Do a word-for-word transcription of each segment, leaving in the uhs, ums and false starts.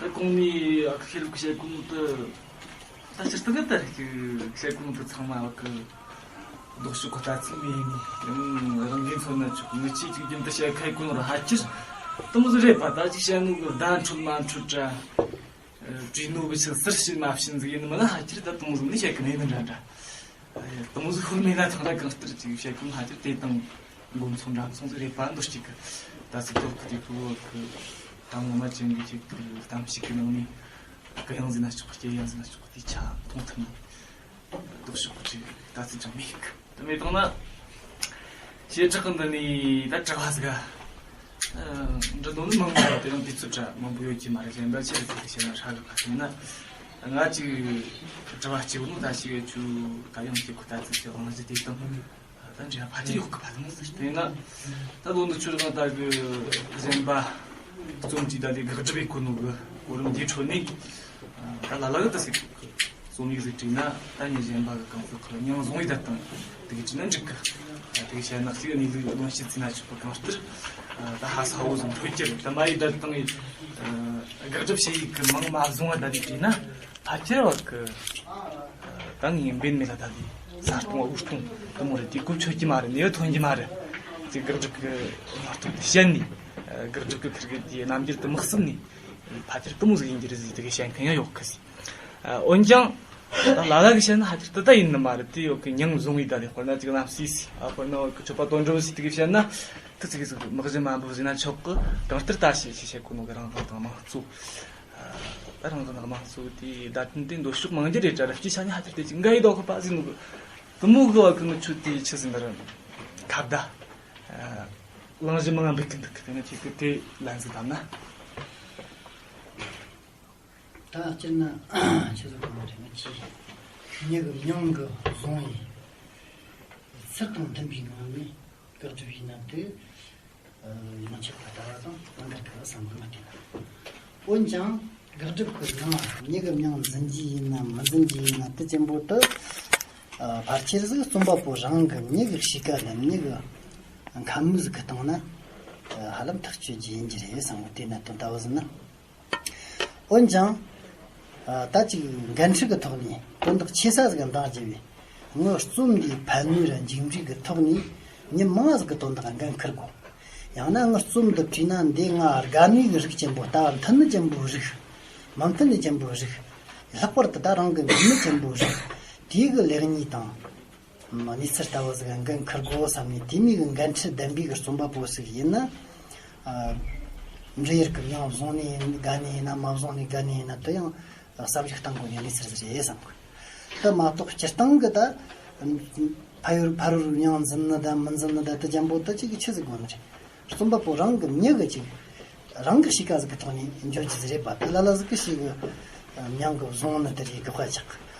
ད་གོང་ནས་ཨ་ཁུ་ཤེས་རབ་ཀྱིས་བཤད་གོ་ནོ་དེ། ད་སྤྱིར་བཏང་གི་ད་རེས་ཀྱི་བཤད་གོ་ནོ་དེ་ཚང་མ་ཨ་ཁུ་ལྡོག་ཕྱོགས་ཀྱི་ལྟ་ཚུལ་མེད་ནི་ཡང་རང་གིས་མཚོན་ན་ཆོག་གི། ངས་ཆེས་གཅིག་རྒྱུན་དུ་བཤད་ཁ་གོ་ནོ་ར་ཕལ་ཆེར་དེ་མོ་ཟིག་རེད་པ། ད་ཅིག་བཤད་ནོ་གི་བརྡ་འཕྲོད་མ་འཕྲོད་འདྲ། བྲིས་ནོ་གི་ཆི་ཟིག་ཟུར་ཕྱིན་མ་ཕྱིན་ཟིག་ཡིན་ནི་མིན་ན་ཕལ་ཆེར་ད་དེ་མོ་ཟིག་ནི་བཤད་གི་མེད་ནི་འདྲ་འདྲ། དེ་མོ་ཟིག་ཤོད་མེད་ན་ཐང་ར་གང་ལྟར་ཅིག་བཤད་གོ་ནོ་ཕལ་ཆེར་དེ་དང་མགོ་མཚུངས་འདྲ་མཚུངས་ཟིག་རེད་པ། འདུག་ཅིག་གི་ད་ཚིག་ཐོག་གི་དེ་ཕུ་བོ་གི་ད་ངོ་མ་ཅན་གི་ཅིག་གི་གཏམ་ཞིག་གི་ནང་ནས་གུ་ཡངས་ཟིན་ན་ཆོག་གི་སྐྱེ་ཡངས་ཟིན་ན་ཆོག་གི་དེ་ཆ་མཐོང་ཐུབ་ནི། ལྡོག་ཕྱོགས་ཀྱི་ལྟ་ཚུལ་ཅང་མེད་གི། དེ་མེད་དང་ན། བྱེ་བྲག་གི་འདི་ནས་ད་དྲི་བ་ཟིག་ག་འདྲི་དོན་ནི་མང་པོ་དེ་རིང་དུས་ཚོད་འདྲ་མང་པོ་ཡོད་ཀྱི་མ་རེད། གཞན་པ་ཆེ་རེ་ཟིག་གི་བཤད་ན་ཧྲ་གི་ཕ་ཡིན་ན། ང་ཅིག་དྲི་བ་གཅིག་ནི་ད་ཞིག་ཆུ་ད་ཡང་གཅིག་གི་ལྟ་ཚུལ་གྱི་དབང་གཞི་དེ་དང་ད་འདྲ་ཕ་ཅིར་ཡོད་གི་ཕ་དང་ཟེར། དེ་ན་ད་ལོ་འདི་ཆུ་རང་ད་གི་གཞན་པ་རྩོམ་གྱི་ད་ལས་དགག་སྒྲུབ་ཡེད་གོ་ནོ་གི་གོ་རིམ་འདིའི་ཁྲོད་ནས། ད་ལ་ལ་གི་ད་ཟིག་རྩོམ་ཡིག་ཟིག་བྲིས་ན་ད་ངས་གཞན་པ་གི་གང་ཟག་གི་མྱིང་བཟུང་ཡི་ད་དང་དེ་གི་བྲིས་ན་འགྲིག་གི། དེ་གི་བཤད་ན་གཅིག་གནས་ལུགས་ལོན་ཤེས་ཚིག་ན་ཆོག་པ་གང་ལྟར། ད་ཧ་ས་བོ་བཟུང་ཐོས་ཀྱི་རེད། ད་མ་ཡི་ད་དང་ཡི་དགག་སྒྲུབ་བྱེད་ཡིག་གི་མིང་མ་བཟུང་བ་ད་ནི་བྲིས་ན་ཕལ་ཆེར་བ་གི་ད་ངས་འབེན་མེད་ལ་ད་ལི་ས་སྟོང་འུ་སྟོང་དེ་མོ་རེད། དེ་གོ་ཆོད་ཀྱི་མ་རེད། ནས་ཐོན་གྱི་མ་རེད། དེ་དགག་སྒྲུབ་གི་མ་གཏོགས་དེ་བཤད་ནས་དགག་སྒྲུབ་གི་ཁིར་གི་དེ་རྣམ་འགྱུར་དུ་མི་གསུམ་ནས། ཕལ་ཆེར་དེ་མོ་ཟིག་ཡིན་གྱི་རེད་ཟེར་དེ་གི་བཤད་མཁན་ཡང་ཡོད་གི་ཟེར། འོན་ཀྱང་ད་ལ་ལ་གི་བཤད་ན་ཕལ་ཆེར་དེ་ད་ཡིན་ནི་མ་རེད། དེ་ཡོད་གི་མྱིང་བཟུང་ཡི་ད་ལས་དཔེར་ན་ཅིག་རྣམ་སྲས་ཟེར། ཨ་དཔེར་ན་ཅིག་མཆོད་པ་དོན་གྲུབ་ཟེར་དེ་གི་བཤད་ན་དེ་ཚིག་གི་ཟིག་དམག་གཞི་མ་འབུབ་ཟེར་ན་ཆོག་གི། གང་ལྟར་ད་ཞེས་ཞེས་བཤད་གོ་ནོ་གི་རང་དབང་དང་དམངས་གཙོ། ད་རང་དབང་དང་དམངས་གཙོ་དེ་བརྡ་དོན་དེ་འདོད་ཕྱོགས་མང་རྒྱུ་རེད་དྲ་ར་སྤྱི་ཆ་ནས་ཕལ་ཆེར་དེ་ཅིག་འགའ་ཡི་དོ་ཁོ་པ་ཟིག་ནོ་གི། དེ་མོ་གི་བ་གི་ནི་ཆུ་དེ་ཆི་ཟིག་འདི་ར་ཁ་བརྡ། གླེང་གཞི་མང་ང་འབུད་གི་འདུག་གི། དེ་ནི་ཁྱེད་ཀྱི་དེ་ལན་ཟིག་བཏབ་ན། ད་སྤྱིར་ན་ཆི་ཟིག་གོ་ནི་རེད། ང་ཅི་མྱི་གི་མྱིང་གི་བཟུང་ཡི་ཚུལ་དང་མཐུན་པའི་ངང་ནས་དགག་སྒྲུབ་ཡིན་ན་དེ་ཡོངས་ཁྱབ་ཀྱི་ལྟ་བ་དང་འགལ་གི་བསམ་གི་མི་འདུག་འོན་ཀྱང་དགག་སྒྲུབ་ཀྱི་ནང་མྱི་གི་མྱིང་འཛིན་རྒྱུ་ཡིན་ན་མི་འཛིན་རྒྱུ་ཡིན་ན་དེ་ཅན་པོ་དེ་ཕལ་ཆེར་ཟིག་རྩོམ་པ་པོ་རང་གི་མྱི་གི་གཤིས་ཀ་ལ་མྱི་གི་ཁམས་མིག་ཟིག་གི་སྟེང་ན་ཧ་ལམ་ཐག་གཅོད་རྒྱུ་ཡིན་རྒྱུ་རེད་བསམ་གི། དེ་ན་དོན་ལྟ་བུ་ཟིན་ན། འོན་ཀྱང་། ད་ཅིག་འགན་འཁྲི་གི་ཐོག་ནས་དོན་དག་ཆེ་ས་ཟིག་འདང་རྒྱུ་བས། ངའི་རྩོམ་འདིའི་ཕན་ནུས་ར་མཇུག་འབྲས་ཀྱི་ཐོག་ནས་མྱི་མང་ཟིག་གི་དོན་དག་འགན་འཁུར་དགོས། ཡང་ན་ངའི་རྩོམ་འདི་བྲིས་ན་འདི་ང་དགའ་ནུས་ཀྱི་རིགས་ཅན་པོ་ལྟ་བ་མཐུན་ནི་ཅན་པོའི་རིགས། མི་མཐུན་ནི་ཅན་པོའི་རིགས། ལྷག་པར་དུ་ད་རང་གི་འདུན་ནི་ཅན་པོའི་རིགས། དེའི་གི་ལེགས་ཉེས་དང་། གནས་ཚུལ་ལྟ་བུ་ཟིག་འགན་འཁུར་དགོས་བསམ་ནས་དེ་མོ་གི་འགན་འཁྲི་ལྡན་པའི་གི་རྩོམ་པ་པོ་ཟིག་ཡིན་ན། ཨ། འབྲི་ཡུལ་གི་མྱིང་བཟུང་ནས་ཡིན་དགའ་ནས་ཡིན་ན་མ་བཟུང་ནས་དགའ་ནས་ཡིན་ན་དེ་ཡང་བསམ་གཞིག་གཏང་དགོས་ནས་གནས་ཚུལ་ཟིག་རེད་བསམ་གི། དེ་མ་གཏོགས་སྤྱིར་བཏང་གི་ད་ཕ་ཡུལ་ཕ་རོལ་མྱིང་འཛིན་ནི་ད་མི་འཛིན་ནི་ད་དེ་ཅན་པོ་དེ་ཅིག་གི་ཆི་ཟིག་དགོས་ནི་རེད། རྩོམ་པ་པོ་རང་གི་མྱི་གི་ཅིག་རང་གི་གཤིས་ཀ་ཟིག་གི་ཐོག་ནས་འཇོན་གྱི་ཟིག་རེད་པ། དེ་ལ་ལ་ཟིག་གི་ཞིག་གི་མྱིང་གི་བཟུང་ནི་དེ་རེད་དགག་པ་ཆགས།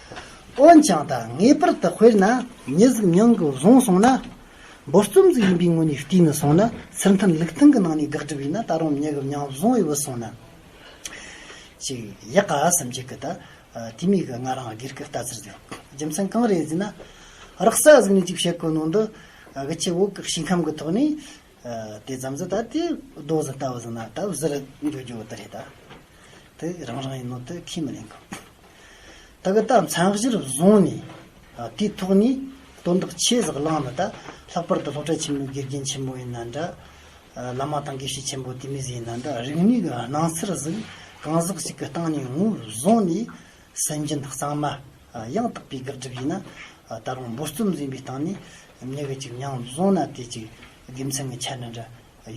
འོན་ཀྱང་ད་ངེས་པར་དུ་དཔེར་ན་མྱི་ཟིག་མྱིང་གི་བཟུང་སོང་ན། འབོར་རྩོམ་ཟིག་ཡིན་པའི་ངོས་ནས་བལྟས་ནི་སོང་ན། ཚུལ་མཐུན་ལུགས་མཐུན་གི་ནང་ནས་དགག་སྒྲུབ་ཡིན་ན་ད་རུང་མྱི་གི་མྱིང་བཟུང་བའི་བུད་སོང་ན། ཅིག་ཡག་ག་བསམ་གྱི་གི་ད། དེ་མོ་གི་ང་རང་སྒེར་གི་ལྟ་ཚུལ་ཟིག་རྒྱུ་མཚན་གང་རེད་ཟེར་ན། རགས་ས་ཟིག་ནས་ཅིག་བཤད་གོ་ནོ་འདི། གི་ཆེ་བོད་གི་ཞིང་ཁམས་གི་ཐོག་ནས། དེ་ཙམ་ཟིག་ད་དེ་རྡོ་ཟིག་ལྟ་བུ་ཟིག་ན་ད་ཟུར་འགྱོ་རྒྱུ་བོ་དེ་རེད་ད། དེ་རང་རང་ཡིན་ནོ་དེ་ཁས་མི་ལེན་གོ། ད་གི་ད་མཚན་གཞིར་བཟུང་ནས། དེའི་ཐོག་ནས་དོན་དག་ཆེ་ཟིག་བླངས་ནས་ད་ལྷག་པར་དུ་སློབ་གྲྭ་ཆེན་མོའི་དགེ་རྒན་ཆེན་མོ་ཡིན་ན་འདྲ། བླ་མ་དང་དགེ་བཤེས་ཆེན་པོ་དེ་མོ་ཟིག་ཡིན་ན་འདྲ། རིག་གནས་གི་སྣང་ཚུལ་ཟིག་གང་ཟག་ཅིག་གི་སྟེང་ནས་ངོས་བཟུང་ནས། སུན་འབྱིན་གཙང་མ་ཡང་དག་པའི་དགག་སྒྲུབ་ཡིན་ན། ད་རུང་འབོར་རྩོམ་ཟིན་པའི་སྟེང་ནས་མྱི་གི་ཅིག་མྱིང་བཟུང་ན་དེ་ཅིག་དགེ་མཚན་གི་ཆ་འདྲ་འདྲ་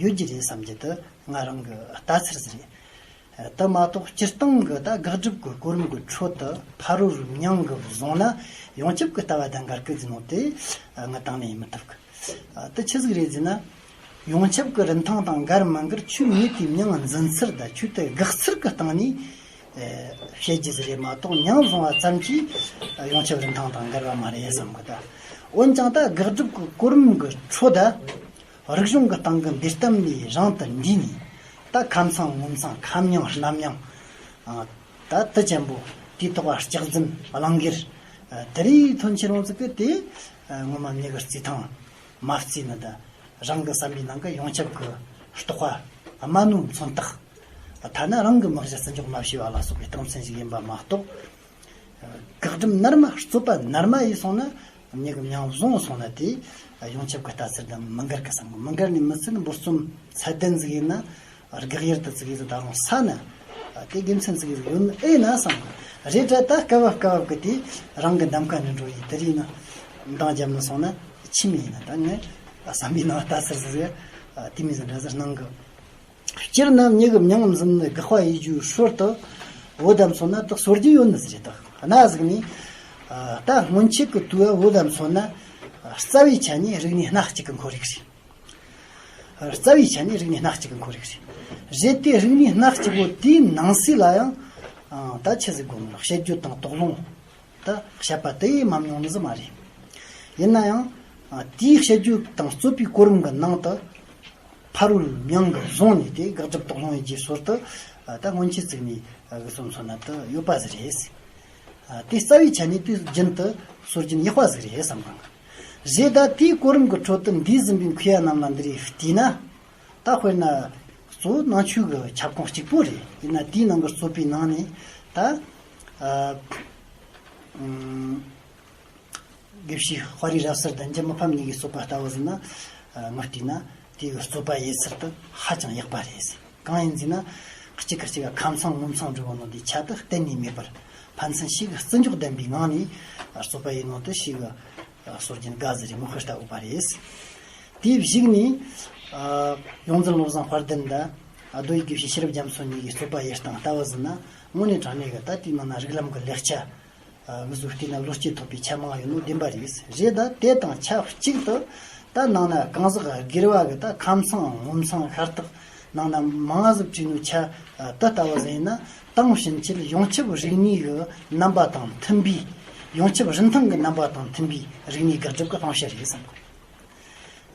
ཡོད་རྒྱུ་རེད་བསམ་རྒྱུ་དེ་ང་རང་གི་ལྟ་ཚུལ་ཟིག་རེད། དེ་མ་གཏོགས་སྤྱིར་བཏང་གི་ད་དགག་སྒྲུབ་གི་གོ་རིམ་གི་ཁྲོད་དུ་ཕ་རོལ་མྱིང་གི་བཟུང་ན་ཡོངས་ཁྱབ་གི་ལྟ་བ་དང་འགལ་གི་ཟེར་ནོ་དེ་ངས་དང་ལེན་ཡེད་མི་ཐུབ་གི། དེ་ཆི་ཟིག་རེད་ཟེར་ན། ཡོངས་ཁྱབ་ཀྱི་རིན་ཐང་དང་འགལ་མི་འགལ་ཁྱོས་མྱི་དེའི་མྱིང་འཛིན་ཚུལ་དང་ཁྱོས་དེ་དགག་ཚུལ་གྱི་སྟེང་ནས་བཤད་རྒྱུ་ཟིག་རེད་མ་གཏོགས། མྱིང་བཟུང་བ་ཙམ་གྱིས་ཡོངས་ཁྱབ་རིན་ཐང་དང་འགལ་བ་མ་རེད་བསམ་གི་ད། འོན་ཀྱང་ད་དགག་སྒྲུབ་ཀྱི་གོ་རིམ་གྱི་ཁྲོད་ད་རིག་གཞུང་གི་སྟེང་གི་འདས་གཏམ་ལས་རིང་དུ་འདས་ནས། ད་ཁ་མཚང་ངོ་མཚང་ཁ་མྱིང་རྣམ་མྱིང་། ད་དེ་ཅན་པོ་དེའི་ཐོག་ལ་ལྕགས་འཛིན་གླང་གེར། དེ་རིགས་ཐོན་ཆེ་རུང་ཟིག་གི་དེ་ངོ་མ་མྱི་གི་རྩིས་ཐང་མ་རྩིས་ནི་ད། རང་གི་བསམ་པའི་ནང་གི་ཡོངས་ཁྱབ་ཀྱི་རྟོག་པ་དམའ་ནོ་མཚོན་རྟགས། ཐ་ན་རང་གི་མི་གཞི་བརྩི་འཇོག་མ་བྱས་པ་ལ་སོགས་པའི་རྟགས་མཚན་ཞིག་ཡིན་པ་མ་གཏོགས། བཀག་སྒྲུབ་ནར་མ་རྩོད་པ་ནར་མ་ཡིན་སོང་ན། མྱི་གི་མྱིང་བཟུང་སོང་ན་དེ་ཡོངས་ཁྱབ་ཀྱི་ལྟ་ཚུལ་དང་མི་འགལ་གི་བསམ་གི། མི་འགལ་ནི་མི་ཚད་འབོར་རྩོམ་ཚད་ལྡན་ཟིག་ཡིན་ན། དགག་ཡུལ་དུ་ཙིག་གེ་ཟིག་ད་རུང་ས་ན། དེ་དགེ་མཚན་ཙིག་གེ་ཟིག་ཡོད་ནི་ཨེ་ན་བསམ་གི། རེད་དྲ་ད་སྐབས་བབ་སྐབས་བབ་གི་དེ་རང་གི་འདམ་ཁ་ནས་འགྲོ་ཡི་དེ་རིགས་ན་འདང་རྒྱབ་ནི་སོང་ན་ཆི་མི་ཡིན་ན། ད་ངས་བསམ་པའི་ནང་ལྟ་ཚུལ་ཟིག་དེ་མི་ཟིག་འདྲ་ཟིག་སྣང་གི། སྤྱིར་ན་མྱི་གི་མྱིང་འཛིན་ནི་དགག་པ་ཡེད་རྒྱུའི་ཧྲོལ་དུ་བོད་དམ་སོང་ན་དག་སོར་རྒྱུ་ཡོད་ནི་ཟིག་རེད། དག་གནའ་ཟིག་ནས་ད་སྔོན་ཆད་ཀྱི་དུས་བོད་དམ་སོང་ན་རྩ་བའི་ཆ་ནས་རིག་གནས་སྣ་གཅིག་གི་ཁོར་ཡུག་རེད། རྩ་བའི་ཆ་ནས་རིག་གནས་སྣ་གཅིག་གི་ཁོར་ཡུག་རེད། རེད་དེ་རིག་གནས་སྣ་གཅིག་པོ་དེའི་ནང་གསེས་ལ་ཡང་ཨང་ད་ཆི་ཟིག་དགོས་ནོ། བཤད་རྒྱུད་དང་དོགས་སློང་ད་བཤད་པ་དེ་ཡིས་མ་མྱོང་ནི་ཟིག་མ་རེད། ཡིན་ན་ཡང་ཨ་དེའི་བཤད་རྒྱུད་དང་རྩོད་པའི་གོ་རིམ་གྱི་ནང་དུ་ཕ་རོལ་མྱིང་གི་བཟུང་ནས་དེ་དགག་སྒྲུབ་དོགས་སློང་ཡེད་རྒྱུའི་སྲོལ་དུ་ཨ་ད་སྔོན་ཆད་ཙིག་ནས་ཨ་གི་སོང་སོང་ན་དུ་ཡོད་པ་ཟིག་རེད། ཨ་དེ་རྩ་བའི་ཆ་ནས་དུས་རྒྱུན་དུ་སྲོལ་རྒྱུན་ཡག་པ་ཟིག་རེད་བསམ་གི། རེད་ད་དེའི་གོ་རིམ་གྱི་ཁྲོད་དུ་འདས་ཟིན་པའི་མཁས་པ་རྣམས་ལ་འདི་རིགས་བལྟས་ན། ད་དཔེར་ན་གཙོ་བོ་ནང་ཆོས་ཀྱི་ཁྱབ་ཁོངས་གཅིག་པོ་རེད། ཡིན་ན་དེའི་ནང་གི་རྩོད་པའི་ནང་ནས་ད་ཨ་ཨུམ། དགེ་བཤེས་དཔའ་རིས་རབ་གསལ་དང་འཇུ་མི་ཕམ་གཉིས་ཀྱི་རྩོད་པ་ལྟ་བུ་ཟིན་ན། ཨ་ངས་བལྟས་ན་དེ་གི་རྩོད་པ་ཡེད་ཚུལ་དུ་ཧ་ཅང་ཡག་པ་རེད། གང་ཡིན་ཟེར་ན། གཅིག་གིས་གཅིག་ག་ཁམས་ཚང་ངོ་མཚང་འབྲི་བ་ནོ་དེ་ཆ་དུ་གཏན་ནས་མེད་པར། ཕན་ཚུན་ཞིག་གི་བརྩི་འཇོག་ལྡན་པའི་ངང་ནས་རྩོད་པ་ཡེད་ནོ་དེ་ཞིག་གི་སྲོལ་རྒྱུན་དགའ་ཟིག་རེད། མི་དཔེ་ལྟ་འོས་པ་རེད། དེའི་གཞུག་ནས་ཨ་ཡོངས་འཛིན་བློ་བཟང་དཔལ་ལྡན་དང་རྡོ་ཡི་དགེ་བཤེས་ཤེས་རབ་རྒྱ་མཚོ་གཉིས་ཀྱི་རྩོད་པ་ཡེད་སྟངས་ལྟ་བུ་ཟིན་ན། དངོས་གནས་དྲང་གནས་ཀྱི་ད་དེའི་ནང་ན་རིགས་ལམ་གྱི་ལེགས་ཆ། ཨ་ངུ་ཟོ་བལྟས་ན་བློ་སྐྱེད་ཐོབ་པའི་ཆ་མང་ཡོད་ནོ་བདེན་པ་རེད། རེད་ད་དེ་དང་ཆབས་ཅིག་ཏུ་ད་ནང་ན་གང་ཟག་སྒེར་བ་གི་ད་ཁམས་ཚང་ངོ་མཚང་ཤ་སྟག་ནང་ན་མང་ཟིག་བྲིས་ནོ་ཆ་ཨ་དེ་ལྟ་བུ་ཟིན་ན། དེང་ཕྱིན་ཆད་ཡོངས་ཁྱབ་རིག་གནས་གི་རྣམ་པ་དང་མཐུན་པའི། ཡོངས་ཁྱབ་རིན་ཐང་གི་རྣམ་པ་དང་མཐུན་པའི་རིག་གནས་དགག་སྒྲུབ་ཀྱི་དཔང་བཤེར་རེད་བསམ་གི།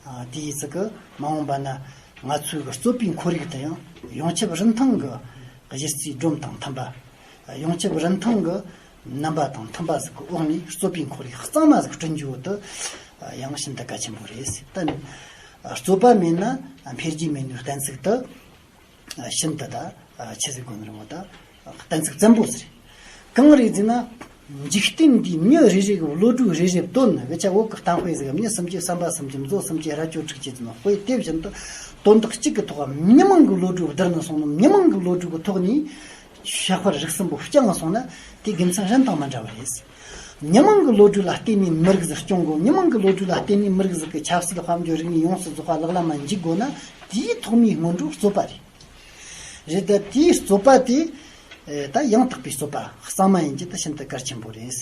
ཨ་དེའི་ཚིག་གི་མ་འོངས་པ་ན་ང་ཚོའི་གི་རྩོད་པའི་ཁོར་ཡུག་དུ་ཡང་ཡོངས་ཁྱབ་རིན་ཐང་གི་གཞི་རྩའི་སྒྲོམ་དང་མཐུན་པ། ཡོངས་ཁྱབ་རིན་ཐང་གི་རྣམ་པ་དང་མཐུན་པ་ཟིག་གི་འོག་ནས་རྩོད་པའི་ཁོར་ཡུག་གཙང་མ་ཟིག་བསྐྲུན་རྒྱུ་དེ་ཡང་ཤིན་ཏུ་གལ་ཆེན་པོ་རེད། ད་རྩོད་པ་མེད་ན་འཕེལ་རྒྱས་མེད་ནོའི་གཏན་ཚིགས་དེ་ཤིན་ཏུ་ད་ཆི་ཟིག་དགོས་ནི་རེད་མོ། ད་གཏན་ཚིགས་བཙན་པོ་ཟིག་རེད། གང་རེད་ཟེར་ན། འཇིག་རྟེན་འདིའི་མྱི་རེ་རེ་གི་བློ་གྲོས་རེ་རེ་བཏོན་ནས། གི་ཆ་བོད་ཀྱི་གཏམ་དཔེ་ཟིག་མྱི་སུམ་ཅུ་བསམ་པ་སུམ་ཅུ་མཛོ་སུམ་ཅུ་རྭ་ཅོ་དྲུག་ཅུ་ཟེར་ནོ། དཔེ་དེ་བཞིན་དུ་དོན་དག་གཅིག་གི་ཐོག་མི་མང་གི་བློ་གྲོས་བསྡུར་ནས་སོང་ནོ། མི་མང་གི་བློ་གྲོས་ཀྱི་ཐོག་ནས་ཕྱག་དཔར་རིགས་གསུམ་པོ་བརྐྱངས་སོང་ན་དེ་དགེ་མཚན་གཞན་དང་མི་འདྲ་བ་རེད། མི་མང་གི་བློ་གྲོས་ལ་བརྟེན་ནས་མི་རིགས་ཟིག་སྐྱོང་དགོས། མི་མང་གི་བློ་གྲོས་ལ་བརྟེན་ནས་མི་རིགས་ཟིག་གི་ཆབ་སྲིད་དཔལ་འབྱོར་རིག་གནས་ཡོངས་སུ་རྫོགས་པ་ལག་ལེན་ན་འཇུག་དགོས་ན། དེའི་ཐོག་མའི་སྔོན་འགྲོ་རྩོད་པ་རེད། རེད་ད་དེའི་རྩོད་པ་དེ། ཨེ་ད་ཡང་དག་པའི་རྩོད་པ་གཙང་མ་ཡིན་རྒྱུ་དེ་ཤིན་ཏུ་གལ་ཆེན་པོ་རེད།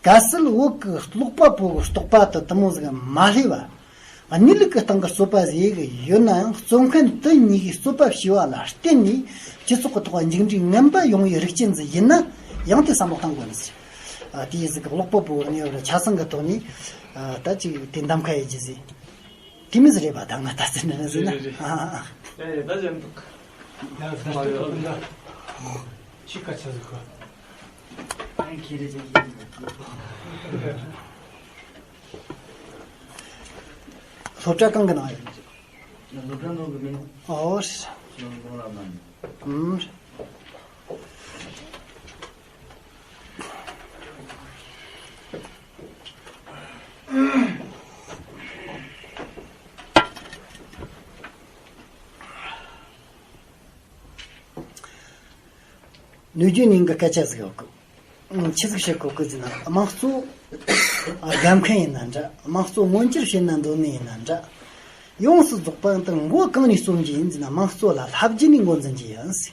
གལ་སྲིད་བོད་ཀྱི་ཀློག་པ་པོ་གི་རྟོག་པ་དེ་དེ་མོ་ཟིག་མ་སླེབས་པ། གནས་ལུགས་ཀྱི་སྟེང་གི་རྩོད་པ་ཟིག་ཡོད་ན་ཡང་རྩོད་མཁན་དེ་གཉིས་ཀྱིས་རྩོད་པ་བྱས་པ་ལ་བརྟེན་ནས་སྤྱི་ཚོགས་ཀྱི་ཐོག་མཇུག་འབྲས་ངན་པ་ཡོང་བའི་རིགས་ཅན་ཟིག་ཡིན་ན་ཡང་དེ་བསམ་བློ་གཏང་དགོས་ནི་ཟིག་ཨ་དེ་ཡི་ཟིག་གི་ཀློག་པ་པོ་གི་གནས་བབ་ལ་ཆ་ཚང་གི་ཐོག་ནས་ཨ་ད་ཅིག་དེ་འདམ་ཁ་ཡེད་རྒྱུ་ཟིག་དེ་མི་ཟིག་རེད་པ། ད་ང་ད་ཟེར་ན་ཟེར་ན། རེད་རེད། ཨ་ཨ། ཡ་ཡ་ད་གཞན་དག་ཡ་ད་ལྟ་ད་ལྟ་ཕྱི་ཁ་ཆ་ཟིག་གོ་ཨ་ཁྱེད་རེད་ཅན་ཁྱེད་རེད། སློབ་གྲྭ་གང་གི་ནང་ཡོད། སློབ་གྲྭ་ནང་གི་མིན། ཨོ། སློབ་གྲྭ་ནང་མིན། ཨུམ། ནུས་རྒྱུ་ནིང་གི་སྐད་ཆ་ཟིག་ཡོད་གི། ཆི་ཟིག་བཤད་གོ་གི་ཟེར་ན། དམངས་གཙོ་དགའ་མཁན་ཡིན་ན་འདྲ། དམངས་གཙོ་མངོན་འགྱུར་བྱེད་ན་འདོད་ནི་ཡིན་ན་འདྲ། ཡོངས་སུ་རྫོགས་པ་འདི་མགོ་གང་ནས་རྩོམ་གྱི་ཡིན་ཟེར་ན། དམངས་གཙོ་ལ་ལྷབ་རྒྱུ་ནས་མགོ་འཛིན་གྱི་ཡིན་ཟེར།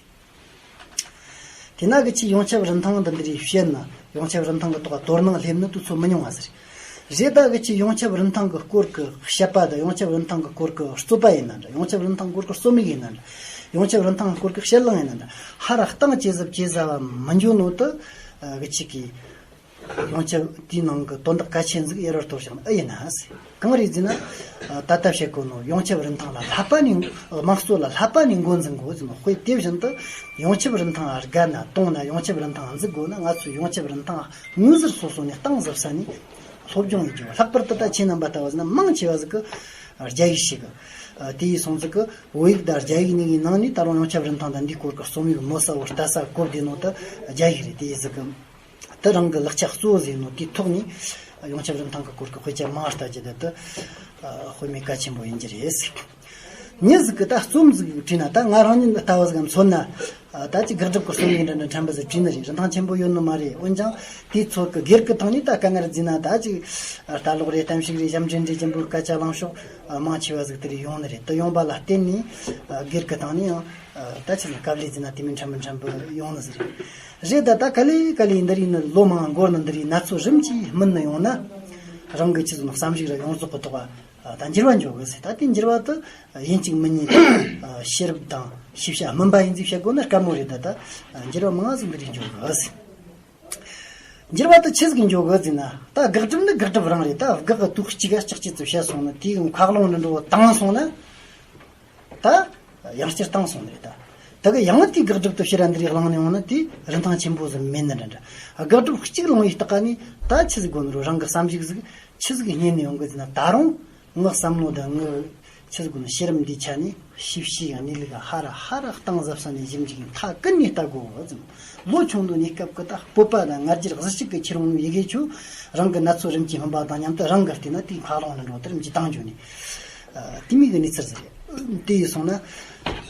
དེ་ན་གི་ཆི་ཡོངས་ཁྱབ་རིན་ཐང་འདི་འདྲའི་བཤད་ན། ཡོངས་ཁྱབ་རིན་ཐང་གི་ཐོག་དོ་སྣང་སླེབས་ནི་དུས་ཚོད་མི་ཉུང་བ་ཟེར། རེད་ད་གི་ཆི་ཡོངས་ཁྱབ་རིན་ཐང་གི་སྐོར་གི་བཤད་པ་དང་། ཡོངས་ཁྱབ་རིན་ཐང་གི་སྐོར་གི་རྩོད་པ་ཡིན་ན་འདྲ། ཡོངས་ཁྱབ་རིན་ཐང་སྐོར་གི་རྩོད་མིག་ཡིན་ན་འདྲ། ཡོངས་ཁྱབ་རིན་ཐང་སྐོར་གི་དཔྱད་གླེང་ཡིན་ན་འདྲ། ཧ་ར་གཏིང་ཇེ་ཟབ་ཇེ་ཟབ་བ་མི་འགྱོ་ནོ་དུ་གི་ཆི་གི། ཡོངས་ཁྱབ་དེའི་ནང་གི་དོན་དག་གལ་ཆེན་ཟིག་ཡར་ར་གཏོར་བཞག་ནི་ཨེ་ཡིན་ན་ཟེར། གང་རེད་ཟེར་ན། ད་ལྟ་བཤད་གོ་ནོ་ཡོངས་ཁྱབ་རིན་ཐང་ལ་ལྷག་པ་ནས། དམངས་གཙོ་ལ་ལྷག་པ་ནས་འགོ་འཛིན་དགོས་ཟེར་ནོ། དཔེ་དེ་བཞིན་དུ་ཡོངས་ཁྱབ་རིན་ཐང་དགའ་ན་གཏོང་ན། ཡོངས་ཁྱབ་རིན་ཐང་འཛུགས་དགོས་ན། ང་ཚོས་ཡོངས་ཁྱབ་རིན་ཐང་ངོས་ཟུར་སོ་སོ་ནས་གཏིང་ཟབ་ས་ནས་སློབ་སྦྱོང་ཡེད་རྒྱུ། ལྷག་པར་དུ་ད་ཁྱེད་རྣམ་པ་ལྟ་བུ་ཟེར་ན་མང་ཆེ་བ་ཟིག་གི་རྒྱ་ཡིག་ཤེས་གི། ཨ། དེ་ཡིས་སོང་ཙི་གི་བོད་ཡིག་དང་རྒྱ་ཡིག་གཉིས་ཀྱི་ནང་ནས་ད་རུང་ཡོངས་ཁྱབ་རིན་ཐང་དང་འདིའི་སྐོར་གྱི་རྩོམ་ཡིག་མོ་གསལ་བོ་ལྟ་ས་གོ་བདེ་ནོ་དེ་རྒྱ་ཡིག་རེད། དེ་ཡིས་ཟིག་གི་དེ་རང་གི་ལག་ཆ་གཙོ་བོ་ཟིག་ཡིན་ནོ་དེའི་ཐོག་ནས་ཡོངས་ཁྱབ་རིན་ཐང་གི་སྐོར་གྱི་དཔེ་ཆ་མང་བ་ལྟ་རྒྱུ་དེ་དེ་དཔེ་མེད་གལ་ཆེན་པོ་ཡིན་རྒྱུ་རེད། མྱི་ཟིག་གིས་ད་རྩོམ་ཟིག་བྲིས་ན། ད་ང་རང་ཉིད་ལྟ་བུ་ཟིག་གམ་མཚོན་ན། ཨ། ད་ཅིག་དགག་སྒྲུབ་ཀྱི་རྩོམ་ཡིག་འདྲ་འདྲ་ཕྲན་བུ་ཟིག་བྲིས་ནི་རེད། རིན་ཐང་ཆེན་པོ་ཡོད་ནི་མ་རེད། འོན་ཀྱང་དེའི་ཚོད་ཀྱི་སྒེར་གྱི་ཐོག་ནས་ད་དཀའ་ངལ་བརྩིས་ན། ད་ཅིག་ལྟ་ཀློག་རེད། གཏམ་བཤད་རེད། ཞབས་འདྲེན་རེད། ཅན་པོའི་སྐད་ཆ་ལངས་ཕྱོགས་མང་ཆེ་བ་ཟིག་དེ་རེད་ཡོང་ནི་རེད། དེ་ཡོང་པ་ལ་བརྟེན་ནས་སྒེར་གྱི་སྟེང་ནས་ཡང་ད་ཆི་ཟེར་ན་དཀའ་ལས་བརྩིས་ན་དེ་མིན་ཕྲན་བུ་ཕྲན་བུ་ཡོང་ནི་ཟིག་རེད། རེད། ད་ད་ག་ལེ་ག་ལེ་འདི་རིགས་ནི་ལོ་མང་འགོར་ནི་འདི་རིགས་ན་ཚོད་རིམ་གྱིས་སྨིན་ནི་ཡོང་ན། རང་གི་ཆི་ཟེར་ན་བསམ་གཞིག་ར་ཡོངས་རྫོགས་ཀྱི་ཐོག་ད་འགྱུར་བ་འགྱོ་གི་ཟེར། ད་དེ་འགྱུར་བ་དེ་ཡིན་གཅིག་མིན་གཉིས་ད་ཤེས་རབ་དང་ཤེས་བྱ་སྨིན་པ་ཡིན་ཟིག་བཤད་དགོས་ན་དཀའ་མོ་རེད། ད་ད་འགྱུར་བ་མང་ཟིག་འདི་རིགས་འགྱོ་གི་ཟེར། འགྱུར་བ་དེ་ཆི་ཟིག་འགྱོ་གི་ཟེར་ན། ད་དགག་སྒྲུབ་ནི་དགག་སྒྲུབ་རང་རེད། ད་དགག་གི་དུག་གཅིག་ག་ལྕགས་གཅིག་ཙམ་བཤད་སོང་ན། དེའི་ཁ་ལོང་འདྲ་འགྲོ་བ་བཏང་སོང་ན། ད་ཡང་བསྐྱར་བཏང་སོང་ནི་རེད། ད་ད་གི་ཡང་དེའི་དགག་སྒྲུབ་དེ་ཕྱིར་ར་འདི་རིགས་བླངས་ནས་ཡོང་ན་དེ་རིན་ཐང་ཆེན་པོ་ཟིག་མེད་ནི་འདྲ་འདྲ། དགག་སྒྲུབ་གཅིག་བླངས་ཡི་སྟག་ནི་ད་ཆི་ཟིག་དགོས་ནི་རུང་། རང་གི་བསམ་གཞིག་ཟིག་ཆི་ཟིག་རྙེད་ནས་ཡོང་གི་ཟེར་ན། ད་རུང་ངའི་བསམ་བློ་དང་ངའི་ཆི་ཟིག་དགོས་ནི། ཤེས་རབ་འདིའི་ཆ་ནས་ཤེས་བྱའི་གནས་ལུགས་ཧ་ར་ཧ་ར་གཏིང་ཟབ་ས་ནས་ཞིབ་འཇུག་མཐའ་ཀུན་ནས་ལྟ་དགོས་ཟེར། ལོ་ཆུང་དུས་ནས་སྐབས་ཀྱི་ད་སྤོབས་པ་དང་ང་རྒྱལ་གཟི་བརྗིད་ཀྱི་ཁྱེར་འོང་ཡི་གེ་ཆོ་རང་གི་ན་ཚོད་རིམ་གྱིས་སྨིན་པ་དང་མཉམ་དུ་རང་གི་བལྟས་ན་དེའི་ཁ་ལོང་འདྲ་འགྲོ་དེ་རིམ་གྱིས་བཏང་འགྱོ་ནི། ཨ། དེ་མིན་གྱི་གནས་ཚུལ་ཟིག་རེད། དེ་ཡིན་སོང་ན།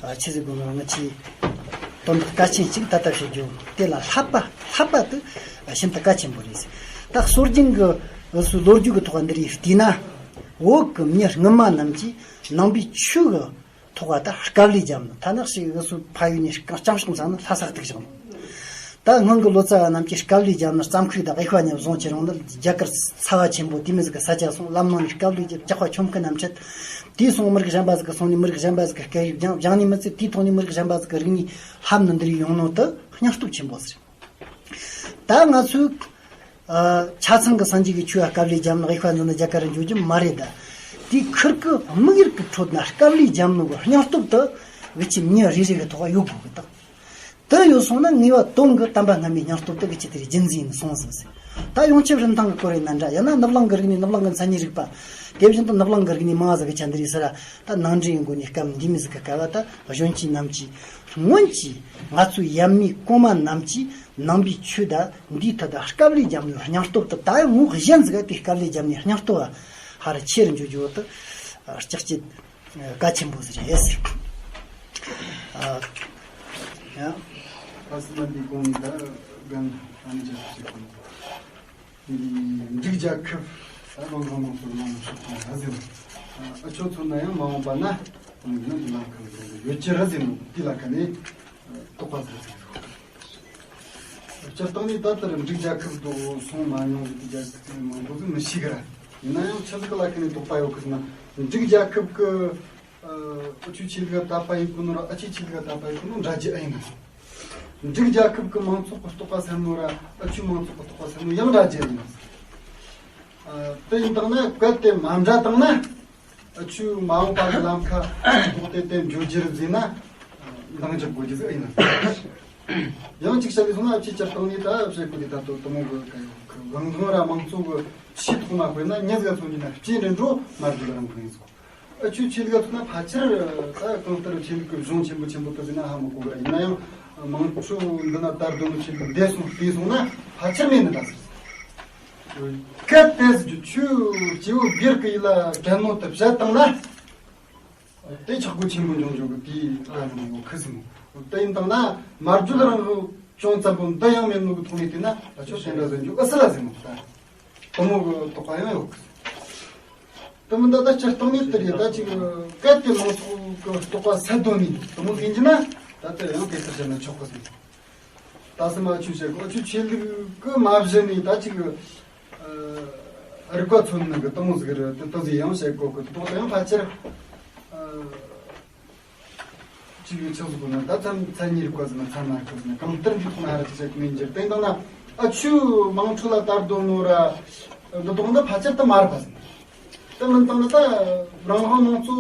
ཨ། ཆི་ཟིག་དགོས་ན་ང་ཆི་དོན་དག་གལ་ཆེན་གཅིག་ད་ལྟ་བཤད་རྒྱུ་དེ་ལ་བསླབ་པ། བསླབ་པ་དེ་ཤིན་ཏུ་གལ་ཆེན་པོ་རེད་ཟེར། ད་སྲོལ་རྒྱུན་གྱི་འུ་ཚོའི་ལོ་རྒྱུས་ཀྱི་ཐོག་འདི་རིགས་བལྟས་ན། བོད་ཀྱི་མྱི་སྔོན་མ་རྣམས་ཀྱིས་ནང་པའི་ཆོས་ཀྱི་ཐོག་ལ་ད་དཀའ་ལས་བརྒྱབ་ནི། ཐ་ན་ཞིག་འུ་ཚོའི་ཕ་ཡུལ་ནས་རྐང་ལྕམ་ཕྱོགས་ཚང་ནི་ལྷ་ས་གཏུགས་བཞག་ནི། ད་སྔོན་གྱི་ལོ་ཙཱ་བ་རྣམས་ཀྱིས་དཀའ་ལས་བརྒྱབ་ནི། རྩམ་ཁུག་དང་དབྱེ་བ་ཉམས་བཟུང་ཁྱེར་འོང་ནི། རྒྱ་གར་ཚ་བ་ཆེན་པོ་དེ་མོ་ཟིག་གི་ས་ཆ་སོང་། ལམ་ནང་ནས་དཀའ་ལས་བརྒྱབ། ཇག་པ་ཁྱོམ་མཁན་རྣམས་ཁྲིད། དེ་སོང་མི་རིགས་གཞན་པ་ཟིག་གི་སོང་ནས་མི་རིགས་གཞན་པ་ཟིག་གི་སྐད་ཡིག་སྦྱང་སྦྱང་ནས་མི་ཚད། དེའི་ཐོག་ནས་མི་རིགས་གཞན་པ་ཟིག་གི་རིག་གནས་ལྷབ་ནི་འདི་རིགས་ཡོང་ནོ་དེ་སྙིང་སྟོབས་ཆེན་པོ་ཟིག་རེད། ད་ང་ཚོས། ཨ། ཆ་ཚང་གི་སངས་རྒྱས་ཀྱི་ཆོས་ལ་དཀའ་ལས་བརྒྱབ་ནི། དབྱེ་བ་འཛིན་ནི་རྒྱ་གར་ར་འགྱོ་རྒྱུ་མ་རེད། ད་དེའི་ཁུར་གི་དམིགས་ཡུལ་གྱི་ཁྲོད་ན་དཀའ་ལས་བརྒྱབ་ནི་གི་སྙིང་སྟོབས་དེ་འུ་ཆོ་མྱི་རེ་རེ་གི་ཐོག་ཡོད་དགོས་གི། ད་དེ་ཡོད་སོང་ན་ངེས་པ་དོན་གྱི་དམ་པ་སྔ་མའི་སྙིང་སྟོབས་དེ་འུ་ཆོ་དེ་རེ་རྒྱུན་འཛིན་ཡིན་སོང་ཟིན་ཟིན། ད་ཡོངས་ཁྱབ་རིན་ཐང་གི་སྐོར་ཡིན་ན་འདྲ། ཡང་ན་ནུབ་གླིང་གི་རིག་གནས། ནུབ་གླིང་གི་མཚན་ཉིད་རིག་པ། དེ་བཞིན་དུ་ནུབ་གླིང་གི་རིག་གནས་མང་ཟིག་གི་ཆ་འདི་རེད་ཟེར་ར། ད་ནང་འདྲེན་ཡོང་དགོས་ནི་སྐབས་འདི་མོ་ཟིག་གི་སྐབས་ལ། ད་གཞོན་སྐྱེས་རྣམས་ཀྱིས་སྔོན་གྱི་ང་ཚོའི་ཡབ་མེས་གོང་མ་རྣམས་ཀྱིས་ནང་པའི་ཆོས་དང་འདིའི་ཐད་ད་དཀའ་ལས་བརྒྱབ་ནི་སྙིང་སྟོབས་དེ་ད་ངོ་གཞན་ཟིག་ག་དེ་དཀའ་ལས་བརྒྱབ་ནི་སྙིང་སྟོབས་ཧ་ར་ཆེ་རུ་འགྱོ་རྒྱུ་དེ་ལྕགས་ཀྱི་གལ་ཆེན་པོ་ཟིག་རེད་ཟེར། ཨ། ཡང་ཁ་སང་འདི་གོང་ནས་ད་རྒན་ཨ་ནེ་ཅག་ཅིག་གོང་འབྲུག་རྒྱལ་ཁབ་ད་རང་དབང་མང་གཙོ་ལམ་ལ་ཞུགས་པ་ར་ཟེར། ཨ་ཆོ་ཚོ་ན་ཡང་མ་འོངས་པ་ན་ང་ཚོ་ནི་འདི་ལ་གང་དགོས་ཡོད་ཀྱི་ར་ཟེར་ནོ། འདི་ལ་ཁ་ནས་དོགས་པ་ཟེར་ཟེར། སྤྱིར་བཏང་ནས་ད་ལྟར་འབྲུག་རྒྱལ་ཁབ་དུ་སོང་མ་མྱོང་གི་རྒྱལ་ཁབ་མང་པོ་ཟིག་མི་ཤེས་གི་ར། ཡིན་ན་ཡང་ཆི་ཟིག་ལ་ཁ་ནས་དོགས་པ་ཡོད་གི་ཟེར་ན། འབྲུག་རྒྱལ་ཁབ་ཀྱི་ཨ་ཆོའི་ཆོས་ལུགས་དད་པ་ཡིན་གོ་ནོ་ར། ཨ་ཆོའི་ཆོས་ལུགས་དད་པ་ཡིན་གོ་ནོ་འདྲ་རྒྱུ་ཨེ་ཡིན་ན། འབྲུག་རྒྱལ་ཁབ་ཀྱི་མང་ཚོགས་ཀྱི་རྟོགས་པ་ཟེར་ནོ་ར། ཨ་ཆོའི་མང་ཚོགས་ཀྱི་རྟོགས་པ་ཟེར་ནོ་ཡང་འདྲ་རྒྱུ་ཨེ་ཡིན་ན། ཨ་དེ་ཡིན་དང་ན་གལ་ཏེ་མ་འདྲ་དང་ན། ཨ་ཆོའི་མ་འོངས་པ་གི་ལམ་ཁ་རྟོགས་ཏེ་དེ་འགྱོ་རྒྱུ་རེད་ཟེར་ན། འདང་རྒྱག་དགོས་རྒྱུ་ཟིག་ཨེ་ཡིན་ན། ཡང་གཅིག་བཤད་ལས་སོང་ན། ཨ་ཆོས་སྤྱིར་བཏང་ནས་ད་བཤད་དགོས་དེ་ད་དོ་དེ་མོ་གི་ག་ཡོད་གི། གང་གང་ར་མང་ཚོགས་ཀྱི་ཆོས་ཐོག་མ་དཔེར་ན་མྱི་ཟིག་མཚོན་རྒྱུ་ན་སྤྱི་འདྲ་འགྲོ་མ་རྒྱུ་ལ་རང་གི་ཡིན་ཟིག། ཨ་ཆོའི་ཆོས་ལུགས་ཐོག་ན་ཕལ་ཆེར་ད་གང་ལྟར་ཆོས་ལུགས་ཀྱི་གཞུང་ཆེན་པོ་ཆེན་པོ་དེ་ཟེར་ན་ཧ་མི་གོ་གི། ཡིན་ན་ཡང་མང་ཚོགས་འདི་ན་དར་དུ་ནི་ཆོས་ལུགས་འདས་སོང་བལྟས་སོང་ན་ཕལ་ཆེར་མེད་ནི་ད་ཟེར། གལ་ཏེ་ཟེར་རྒྱུ་ཆོས་སྐྱེ་བོ་སྒེར་གྱི་ཡིད་ལ་དྲན་ནོ་དེ་བཤད་བཏང་ན། དེ་ཆག་སྒོ་ཆེན་པོ་འབྱུང་འཇུག་གི་དེའི་ཨ་ནི་ཡོད་ཁུ་སིམ། དེ་ཡིན་དང་ན་མ་རྒྱུད་རང་གི་ཅུང་ཙམ་པོ་འདི་ཡང་མེད་ནོ་གི་ཐོག་ནས་བལྟས་ན། ཨ་ཆོ་དེ་འདྲ་ཟེར་རྒྱུ་ཨ་སི་ལ་ཟེར་མོ་ད། དེ་མོ་གི་དོགས་པ་ཡང་ཡོད་ཁུ་སིམ། དེ་མིན་ད་ད་སྤྱིར་བཏང་ནས་དེ་རེད། ད་ཅིག་གལ་ཏེ་མང་ཚོགས་གི་རྟོགས་པ་སད་དོ་ནི་དེ་མོ་ཟིག་ཡིན་རྒྱུ་ན། ད་དེ་ཡང་དེ་ལྟར་བྱས་ན་ཆོག་གི་ཟེར། ད་སེམས་མ་ཆུ་བཤད་གོ། ཨ་ཆོའི་ཆོས་ལུགས་ཀྱི་མ་གཞི་ནས་ད་ཅིག་ཨ་རིག་པ་མཚོན་ནི་གི་དེ་མོ་ཟིག་རེད། དེ་ལྟ་ཟིག་ཡང་བཤད་གོ་གི། དེ་ད་ཡང་ཕལ་ཆེར་ཨ་ཅིག་ཆགས་སུ་གོ་ན། ད་མཚན་མཚན་ཉིད་རིག་པ་ཟེར་ན་ཚད་མ་རིག་པ་ཟེར་ན་གང་ལྟར་འདི་ཐོག་ན་ཧ་ར་ཅིག་བཤད་གི་མིན་འགྱུར། དེ་ཡིན་དང་ན་ཨ་ཆོའི་དམངས་ཁྲོད་ལ་དར་དོ་ནོ་ར་འདི་དོག་འདི་ཕལ་ཆེར་དུ་མ་རེད་པ་ཟེར། དེ་མིན་དང་ན་ད་རང་དབང་དམངས་གཙོ་